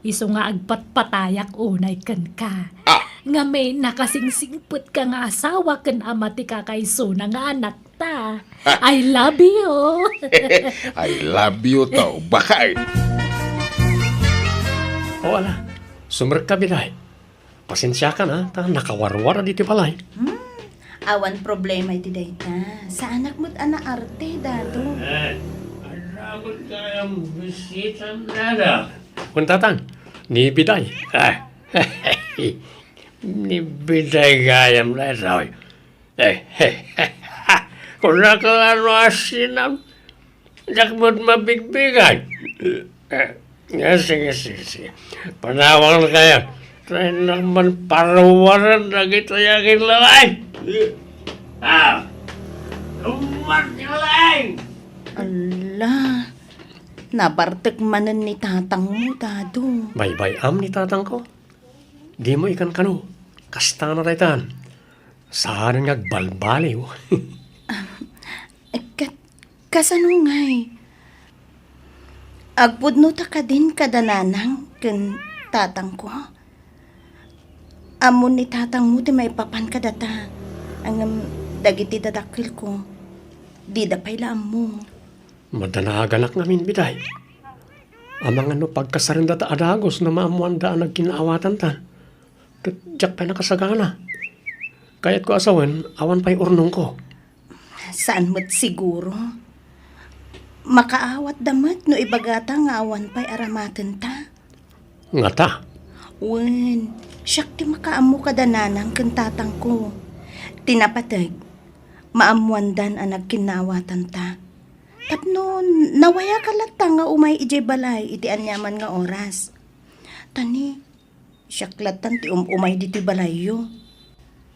Isu nga agpatpatayak unay kenka. Ah! Ngamin, nakasingsingpetka nga asawa ken ama ti kakaisuna nga anakta. Ah! I love you. I love you too, baket. O, ala, sumrekka, Biday. Pasensiakan, a, ta nakawarwar ditoy balay. Hmm, awan problema iti dayta. Saanak met a naarte, Dado. Eh, adda met gayam bisitam, Dada. Kun, Tatang, ni Biday. Ah, ni Biday gayam daytoy. Eh, kunak la no asinam. Diak met mabigbigan. Eh, eh, sige, sige, sige. Panawang na kayo. Tayo naman parawaran dagiti aginlaay. Ah! Umat ka lang! Ala, nabartek manen ni tatangmo, Dado. Baybay-am ni tatangko. Dimo ikankano. Kasta na daytan. Saan nga agbalbaliw? Ah, Kasano ngay? Agpudno ta kadin kada nanang ken tatangko? Ammon ni tatangmo ti maipapan kadata, ngem dagiti dadakkelko, dida pay la ammo. Madanaganak ngamin, Biday. Amangan no pagkasarendata a dagus no maammoanda a nagkinnaawatanta. Ket diak pay nakasagana. Kayatko a sawen, awan pay urnongko. Saan met siguro. Makaawatda met no ibagata nga awan pay aramatenta. Ngata? Wen, siak ti makaammo kada nanang ken tatangko. Ti napateg, maammoandan a nagkinnaawatanta. Tapno nawayaka latta nga umay idiay balay iti aniaman nga oras. Ta ni, siak lattan ti um-umay ditoy balayyo.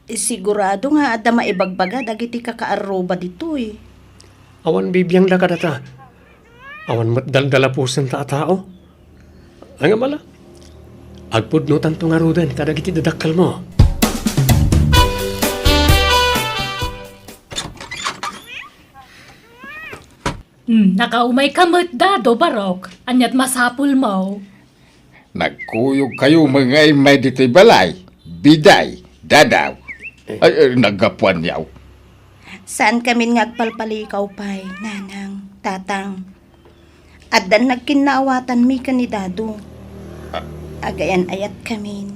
Sigurado nga adda maibagbaga dagiti kakaarruba ditoy. Awan bibiangda kadata. Awan met daldalapusenta a tao. Ngem ala, agpudnotanto ngaruden kadagiti dadakkelmo. Hmm, nakaumayka met, Dado, Barok. Ania't masapulmo? Nagkuyogkayo met nga immay ditoy balay, Biday, Dadaw. Eh. Ay, ay, naggapuanyo. Saankamin nga agpalpalikaw pay, Nanang, Tatang. Addan nagkinnaawatanmi ken ni Dado. Ah. Agayan-ayatkamin.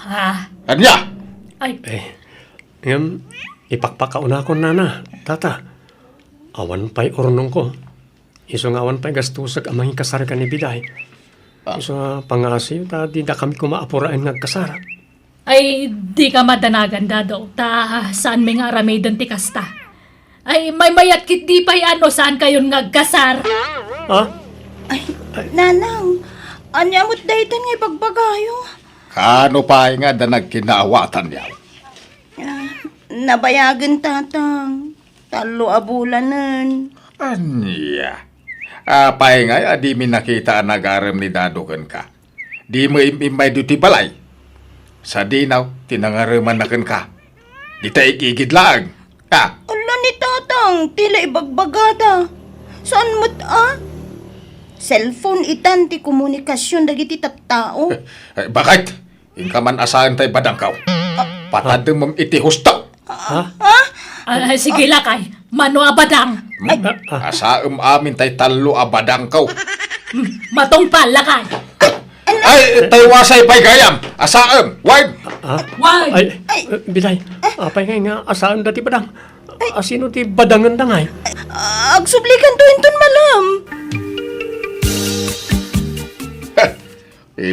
Ah. Ania? Ay. Eh, ngem, ipakpakaunakon, Nana, Tata. Awan pay urnongko. Isu nga awan pay gastosek a mangikasar ken ni Biday. Ah. Isu nga pangngaasiyo ta didakami koma a puraen nga agkasar. Ay, dika madanagan, Dado, ta saanmi nga aramiden ti kasta. Ay, maymayat ketdi pay a no saankayon nga agkasar. Ha? Ay, Ay. Nanang, ania met daytan nga ibagbagayo? Kaano pay nga adda nagkinnaawatanyo? Ah, nabayagen, Tatang. Tallo a bulanen. Ania? Apay ngay a dimi nakita a nagarem ni Dado kenka? Dimo im-immay ditoy balay. Sadino ti nangaremanna kenka? Dita igigid laeng. Ah. Ala ni Tatang, ti la ibagbagada. Saan met a? Cellphone itan ti komunikasion dagiti tattao. Eh, eh, bakit? Inka man a saen tay badangko. Ah. Patademem iti husto. Ha? Ah, ah, sige, lakay. Mano a badang? Hmm? Ay. Ah, ah. Asaem amin tay tallo a badangko. Hmm, matungpal, lakay. Ay, tay wasay pay gayam. Asaem, wine. Ha? Wine. Ay, Ay. Eh, Biday, apay ngay nga asaen dati badang? Asino ti badangenda ngay? Ah, agsublikanto inton malam. Heh,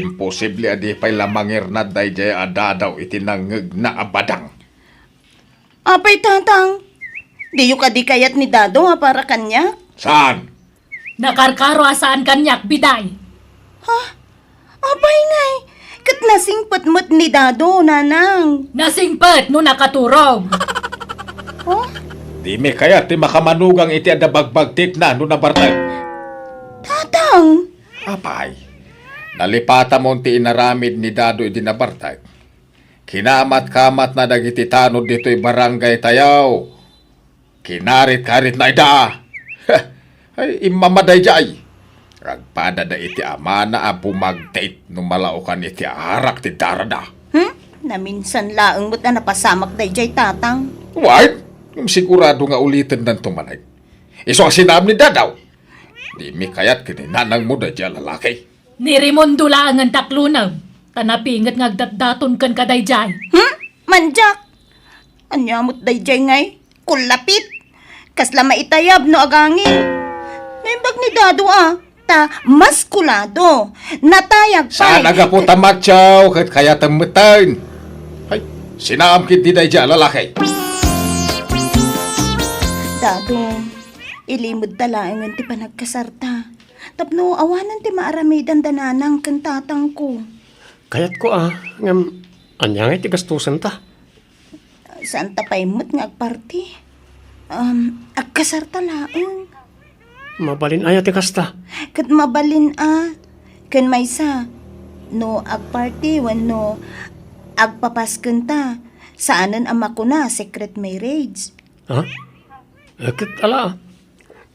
imposible a di pay la mangirnad daydiay a Dadaw iti nangngegna a badang. Apay, Tatang, diyo kadi kayat ni Dado a para kaniak? Saan? Nakarkaro a saan kaniak, Biday. Ha? Apay ngay, ket nasingpet met ni Dado, Nanang. Nasingpet no nakaturog. Oh? Dimi kayat ti makamanugang iti adda bagbagtikna no nabartek. Tatang! Apay, nalipatamon ti inaramid ni Dado idi nabartek. Kinamat-kamatna dagiti tanod ditoy barangay tayo. Kinarit-karitna ida. Ay, immama daydiay. Agpadada iti amana a bumagtit no malaokan iti arak ti darada. Hmm? Naminsan laeng met a napasamak daydiay, Tatang. Wait, sigurado nga ulitennanto manen. Isu a sinaam ni Dadaw. Dimi kayat ken ni nanangmo daydiay a lalaki. Ni Raimundo laengen ti aklonem, ta napinget nga agdatdaton kenka daydiay. Hmm? Mandiak! Ania met daydiay ngay? Kullapit! Kasla maitayab no agangin. Naimbag ni Dado a, ta maskulado. Natayag pay. Saan a gapu ta macho ket kayatem metten. Ay, sinaam ketdi daydiay a lalaki. Dado, ilimedta laengen ti panagkasarta. Tapno awanen ti maaramidanda nanang ken tatangko. Kayatko a, ngem ania ngay ti gastosenta? Saanta pay met nga agparti. Um, agkasarta laeng. Mabalin aya ti kasta? Ket mabalin a. Ken maysa, no agparti wenno agpapaskenta, saanen a makuna a secret marriage. Ha? Eh, ket ala.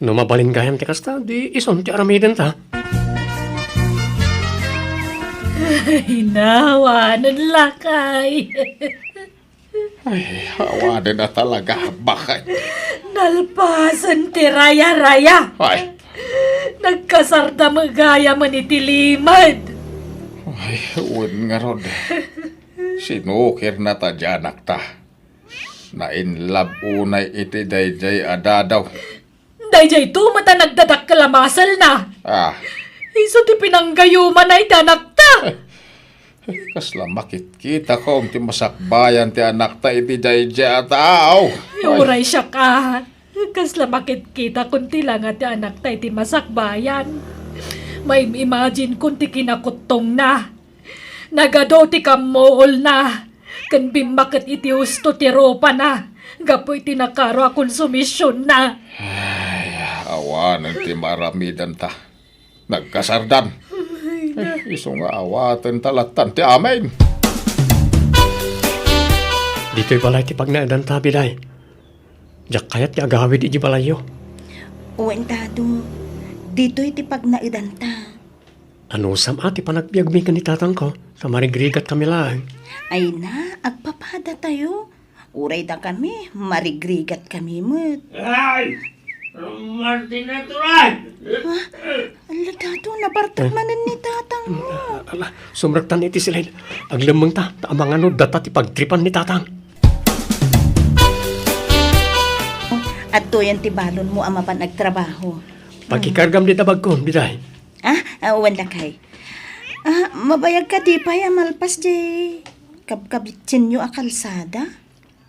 No mabalin gayam ti kasta, di isun ti aramidenta. Ay, nawanen lakay. Ay, awanen a talaga, bakit? Nalpasen ti raya-raya. Ay. Nagkasarda met gayam iti limed. Ay, wen ngarud. Sinukirna ta di anakta. Na-in love unay iti daydiay a Dado. Daydiay to met a nagdadakkel a maselna. Ah. Isu ti pinanggayumana iti anakta. Kasla makitkita ko ti masakbayan ti anakta iti daydiay a tao. Ay. Uray siak a. Kasla makitkita kon ti langa ti anakta iti masakbayan. Maim-imagine kon ti kinakuttongna. Nagadu ti kammuolna, ken bimmaket iti husto ti rupana, gapu iti nakaro a konsumisionna. Ay, awanen ti maaramidanta. Nagkasardan. Ay, na. Eh, isu nga awaten ta lattan ti amin. Ditoy balay ti pagnaedanta, Biday. Diak kayat ti agawid iti balayyo. Wen, Dado. Ditoy ti pagnaedanta. Anusam a ti panagbiagmi ken ni tatangko, ta marigrigatkami laeng. Ay na, agpapadatayo. Uray dakami, marigrigatkami met. Ay! Martin Natural! Ha? Ala, Dado, nabartek manen ni tatangmo. Ala, sumrektan iti silid. Aglemmengta, ta amangan no data ti pagtripan ni tatang. Adtoyen ti balonmo a mapan agtrabaho. Pakikargam dita bagko, Biday. Ah, ah, wen lakay. Ah, mabayag kadi pay a malpas diay kabkabitsenyo a kalsada?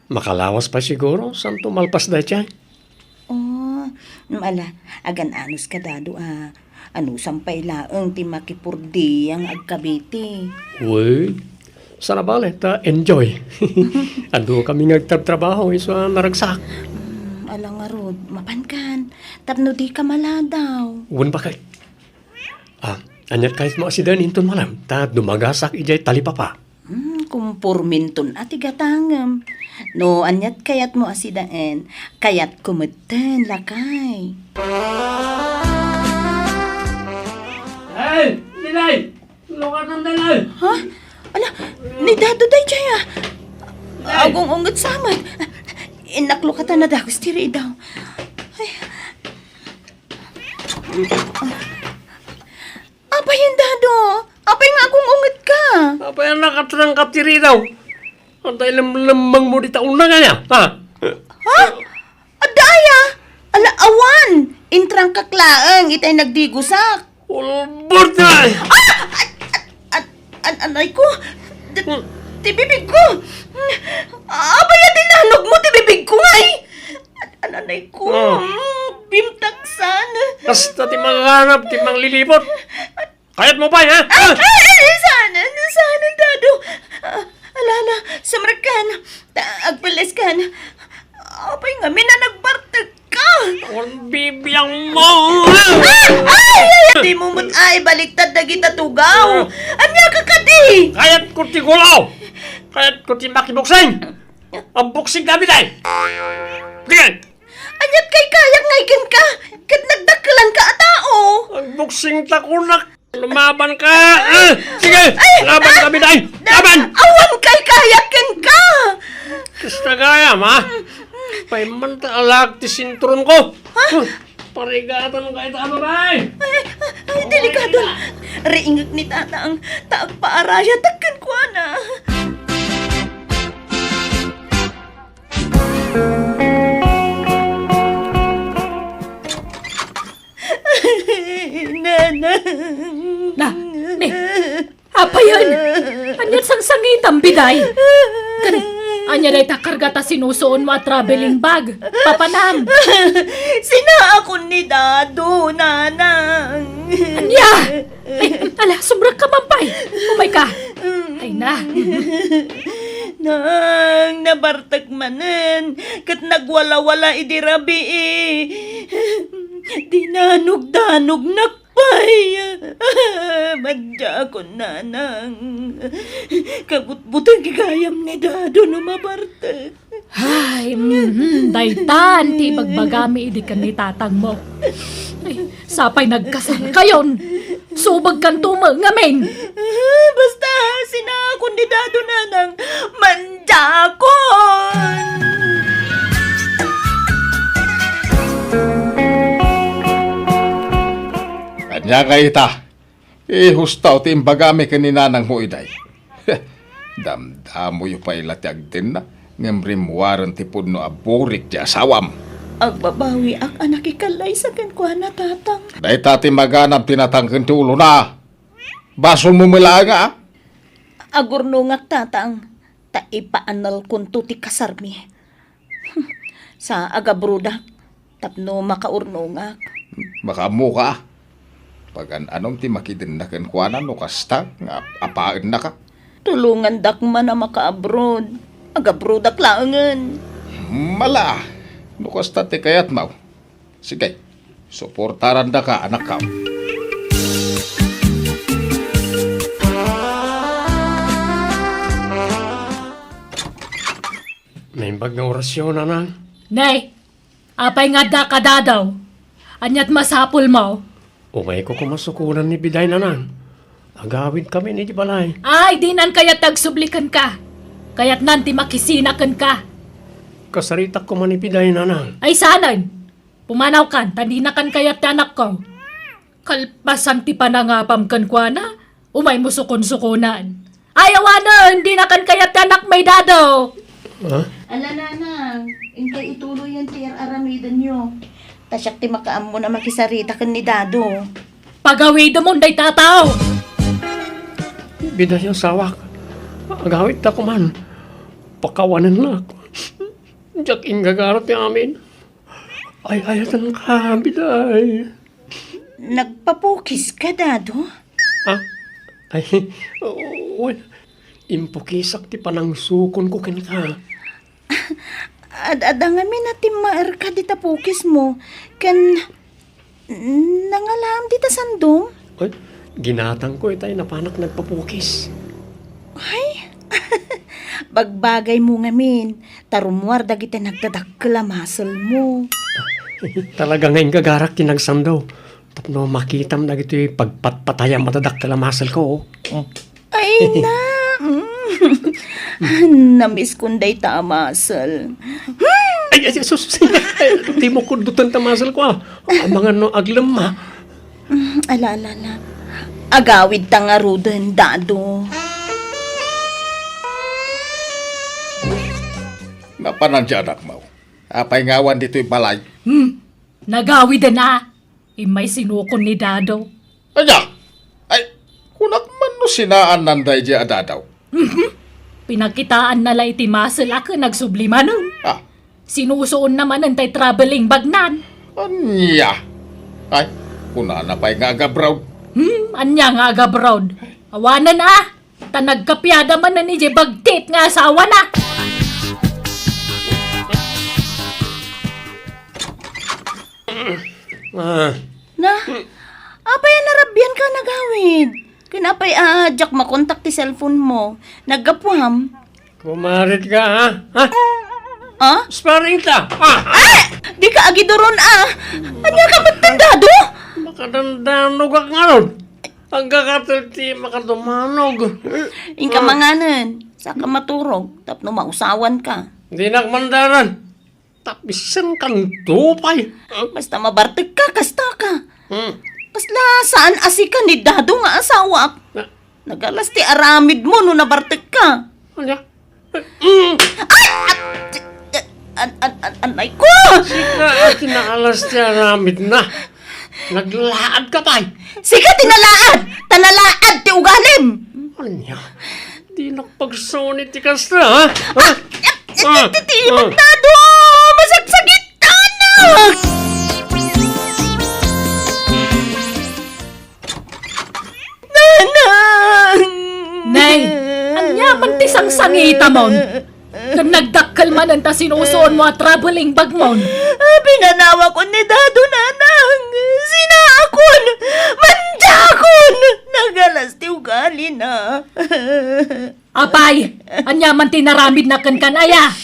Makalawas pay siguro, santo malpas daydiay. Oh, mm, ala, agan-anos ka, Dado, a. Anusam pay laeng ti makipurdiang agkabiti. Wen, saan a bale, ta enjoy. Adukami nga agtrabtrabaho, isu a naragsak. Mm, ala ngarud, mapankan, tapno dika maladaw. Wen, bakit? Ah, aniat kayatmo a sidaen inton malem, ta dumagasak idiay talipapa. Hmm, kumporminton a ti gatangem. No aniat kayatmo a sidaen, kayatko metten, lakay. Ay, Dilay! Lukatan, Dilay! Ha? Ala, ni Dado daydiay, ah. Ay. Agung-unget sa met. Innak lukatan a dagus ti ridaw. Ay. Apay, Dado? Apay nga agung-unget ka? Apay a nakatrangkap ti ridaw? Anta ilemlemmengmo dita uneg aya, ha? Ha? Adda aya? Ala, awan! Intrangkak laeng itay nagdigusak. Ulbod na! Ah! At, at, at, an-, anay ko! Di-, Hmm. Ti bibig ko! Apay a dinanogmo ti bibig ko, ngay? An-, ananay ko, Oh. mm, bimtaksan. Kasta ti manganap, ti manglilibot. Kayatmo pay, ha? Ay, Ha? ay, ay, saan, saan, Dado? Ah, ala, ala, sumrekkan. Ta-, agpelleskan. Apay ngamin a nagbartek ka? Ang bibiang mo! Ah! Ay, ay, ay! Di mo met ay baliktad dagita tugaw. Ah. Ania ka kadi? Kayat ko ti gulaw. Kayat ko ti makiboksing. Ang boksing kami, day. Sige. Aniat kay kayak ngay kenka? Ket nagdakkelan ka a tao. Ang boksing ta kunak. Lumaban ka. Ah, sige. Ay, Laban ah, kami, day. Da-, Laban. Awan kay kayak kenka. Kasta gayam, ha? Payman ta alak ti sinturon ko. Ha? Huh, parigatan ka ita, babae. Ay, ay, delikado. Riingek ni tatang, ta agpaarayatak kenkuana. Nanang. Na, ni, Apayen? Aniat sangsangitam, Biday? Ken, ania dayta karga ta sinusuonmo a traveling bag? Papanam? Sinaakon ni Dado, Nanang. Ania? Ay, ala, sumrekka man pay. Umayka. Ay na. Nang, nabartek manen, ket nagwalawala idi rabii. Dinanogdanognak pay. Madiakon, Nanang. Kabutbuteng gayam ni Dado no mabartek. Ay, mhm, daytan ti ibagbagami idi ken ni tatangmo. Ay, sapay nagkasarkayon. Subagkanto met ngamin. Basta, sinaakon ni Dado, Nanang. Mandiakon! Ania nga ita? Ihustaw ti imbagami ken ni nanangmo, iday. Damdamoyo pay la ti agdenna, ngem rimmuaren ti pudno a burik ti asawam. Agbabawiak a nakikallaysa kenkuana, Tatang. Dayta ti maganab ti natangken ti ulona. Basolmo met laeng a. Agurnongak, Tatang, ta ipaanelkonto ti kasarmi. Sa agabrodak tapno makaurnongak. Makaammoka. Pagan-anom ti makidenna kenkuana no kasta nga ap-, apaennaka? Tulongandak man a makaabroad. Agabrodak laengen. Mala, no kasta ti kayatmo. Sige, suportarandaka, anakko. Naimbag nga orasyon, Nanang. Nay, apay nga adda ka, Dado? Ania't masapulmo? Umayko koma sukonan ni Biday, Nanang. Agawidkamin iti balay. Ay, dinan kayat ti agsubli kenka. Kayatnan ti makisina kenka. Kasaritak koma ni Biday, Nanang. Ay, saanen? Pumanawkan, ta dinakan kayat ti anakko. Kalpasan ti panangapam kenkuana, umaymo sukonsukonan. Ay, awanen, dinakan kayat ti anakmi, Dado. Ha? Ala, Nanang, inkay ituloyen ti ar-aramidenyo. Ta siak ti makaammon a makisarita ken ni Dado. Pagawidemon dayta a tao. Biday, asawak. Agawidta koman. Pakawanennak. Diak inggagara ti amin. Ay-ayatenka, Biday. Nagpapukiska, Dado? Ah? Ay, wen, impukisak ti panangsukonko kenka. Ad-adda ngamin a timmaerka dita pukismo, ken nangalaam dita sandom? Ay, ginatangko itay napanak nagpapukis. Ay, bagbagaymo ngamin, ta rummuar dagiti nagdadakkel a muscle-mo. Talaga nga inggagarak ti nagsando tapno makitam dagitoy pagpatpatayam a dadakkel a muscle-ko, oh. Ay, na. Mm. Namiskon dayta a muscle. Ay, ay, sus, sus, ay, dimo kuddoten ta muscle-ko, ah. Amangan no aglemma. Mm, ala, ala, ala. Agawidta ngaruden, Dado. Napanan ti anakmo. Apay nga awan ditoy balay? Hmm, nagawiden a. Immay sinukon ni Dado. Ania? Ay, kunak man no sinaannan daydiay a Dado. Mhm. Pinakitaanna la iti muscle a ken agsubli manen. Ah. Sinusuonna manen tay traveling bag-nan. Ania? Ay, kunana pay nga agabroad. Hmm, ania nga agabroad? Awanen a, ta nagkapiada manen idiay bagtit nga asawana. Ah. Na, apay a narabianka a nagawid? Ken apay a diak makontak ti cellphone-mo? Naggapuam? Kumarit ka, ha? Ha? Ah? Sparring ta. Ah! Ah! Dika agiduron, ah! Ania ka met, Dado? Makadandanogak ngarud. Agkakatel ti makadumanog. Inka manganen, saka maturog, tapno mausawanka. Dinak mandaran. Tapisenkanto pay. Basta mabartekka, kastaka. Hmm. Kasla saan a sika ni Dado nga asawak. Na- Nagalas ti aramidmo no nabartekka. Ania? Mm. Ay! At, an, an, an, anay ko! Sika a ti naalas ti aramidna. Naglaadka pay. Sika ti nalaad! Ta nalaad ti ugalim! Ania? Dinak pagsuni ti kasta, ha? Ha? Ah, ti, ti, ti, ah. Dado! Masagsagitanak! Nanang! Nay, ania man ti sangsangitamon? Ken nagdakkel manen ta sinusuonmo a traveling bag-mon. Pinanawakon ni Dado, Nanang. Sinaakon! Mandiakon! Nagalas ti ugalina. Apay, ania man ti naramidna kenka, aya?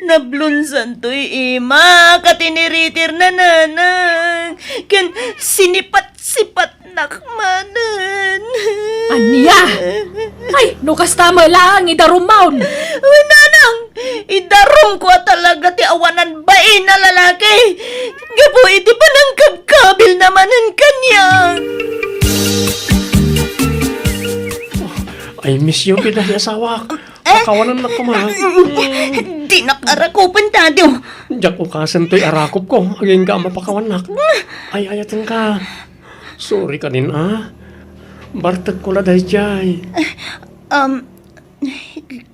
Nablonsantoy imak a tiniritirna, nanang, ken sinipatsipatnak manen. Ania? Ay, no kasta met laeng, idarumon. Uy, nanang, idarumko a talaga ti awanan bain a lalaki. Gapu iti panangkabkabilna manen kaniak. I miss you, Biday, asawak. Eh? Pakawanannak koma. Dinak arakupen, Dado. Diak ukasen toy arakupko, agingga a mapakawannak. Ay-ayatenka. Sorry kadin, a. Bartekko la daydiay. Um,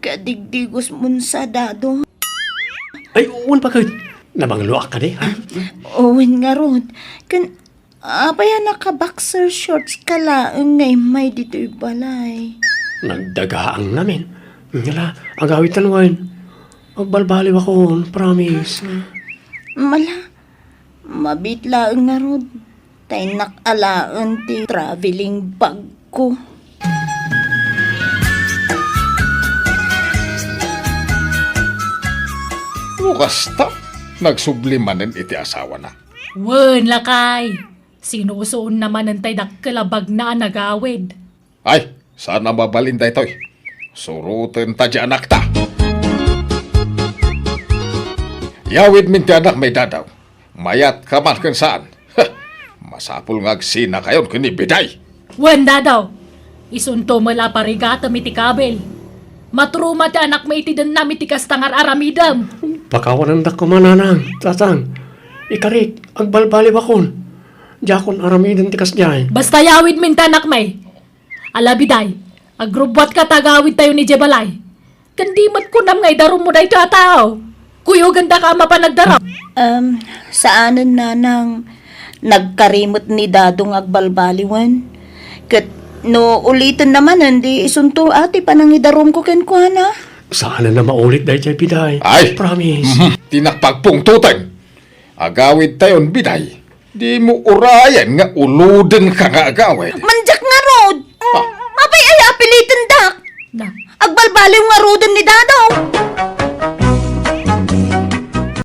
kadigdigos mon sa, Dado. Ay, wen paket. Nabangloak kadi, a? Wen ngarud. Ken, apay a naka-boxer shorts ka laeng nga immay ditoy balay? Nagdagaang ngamin. Ngala, agawidtan wen. Agbalbaliwakon, promise. Mala, mabiit laeng ngarud. Ta innak alaen ti traveling bag ko. No kasta, nagsubli manen iti asawana. Wen, lakay. Sinusuonna manen tay dakkel a bagna a nagawid. Ay, saan a mabalin daytoy. Surotenta ti anakta. Yawidmin ti anakmi, Dadaw. Mayatka man ken saan. Heh, masapul nga agsinakayon ken ni Biday. Wen, Dadaw. Isunto met la parigatem iti kabil. Maturuma ti anakmi iti dennam iti kasta nga ar-aramidem. Pakawanandak koma, nanang, tatang. Ikarik, agbalbaliwakon. Diakon aramiden ti kasdiay. Basta yawidmin ti anakmi. Ala, Biday, agrubbuatka ta agawidtayon idiay balay. Ken di met kunam nga idarummo daytoy a tao. Kuyogandaka a mapan agdarum. Um, saanen, nanang, nagkari met ni Dado nga agbalbaliwen. Ket no ulitenna manen, di isunto a ti panangidarumko kenkuana. Saanen a maulit daytoy, Biday. Ay! Promise. Mhm. Ti nakpagpungtoten. Agawidtayon, Biday. Dimo urayen nga ulodenka nga agawid. Mandiak ngarud. Ah. Apay aya a pilitendak? Na. Agbalbaliw ngaruden ni Dado.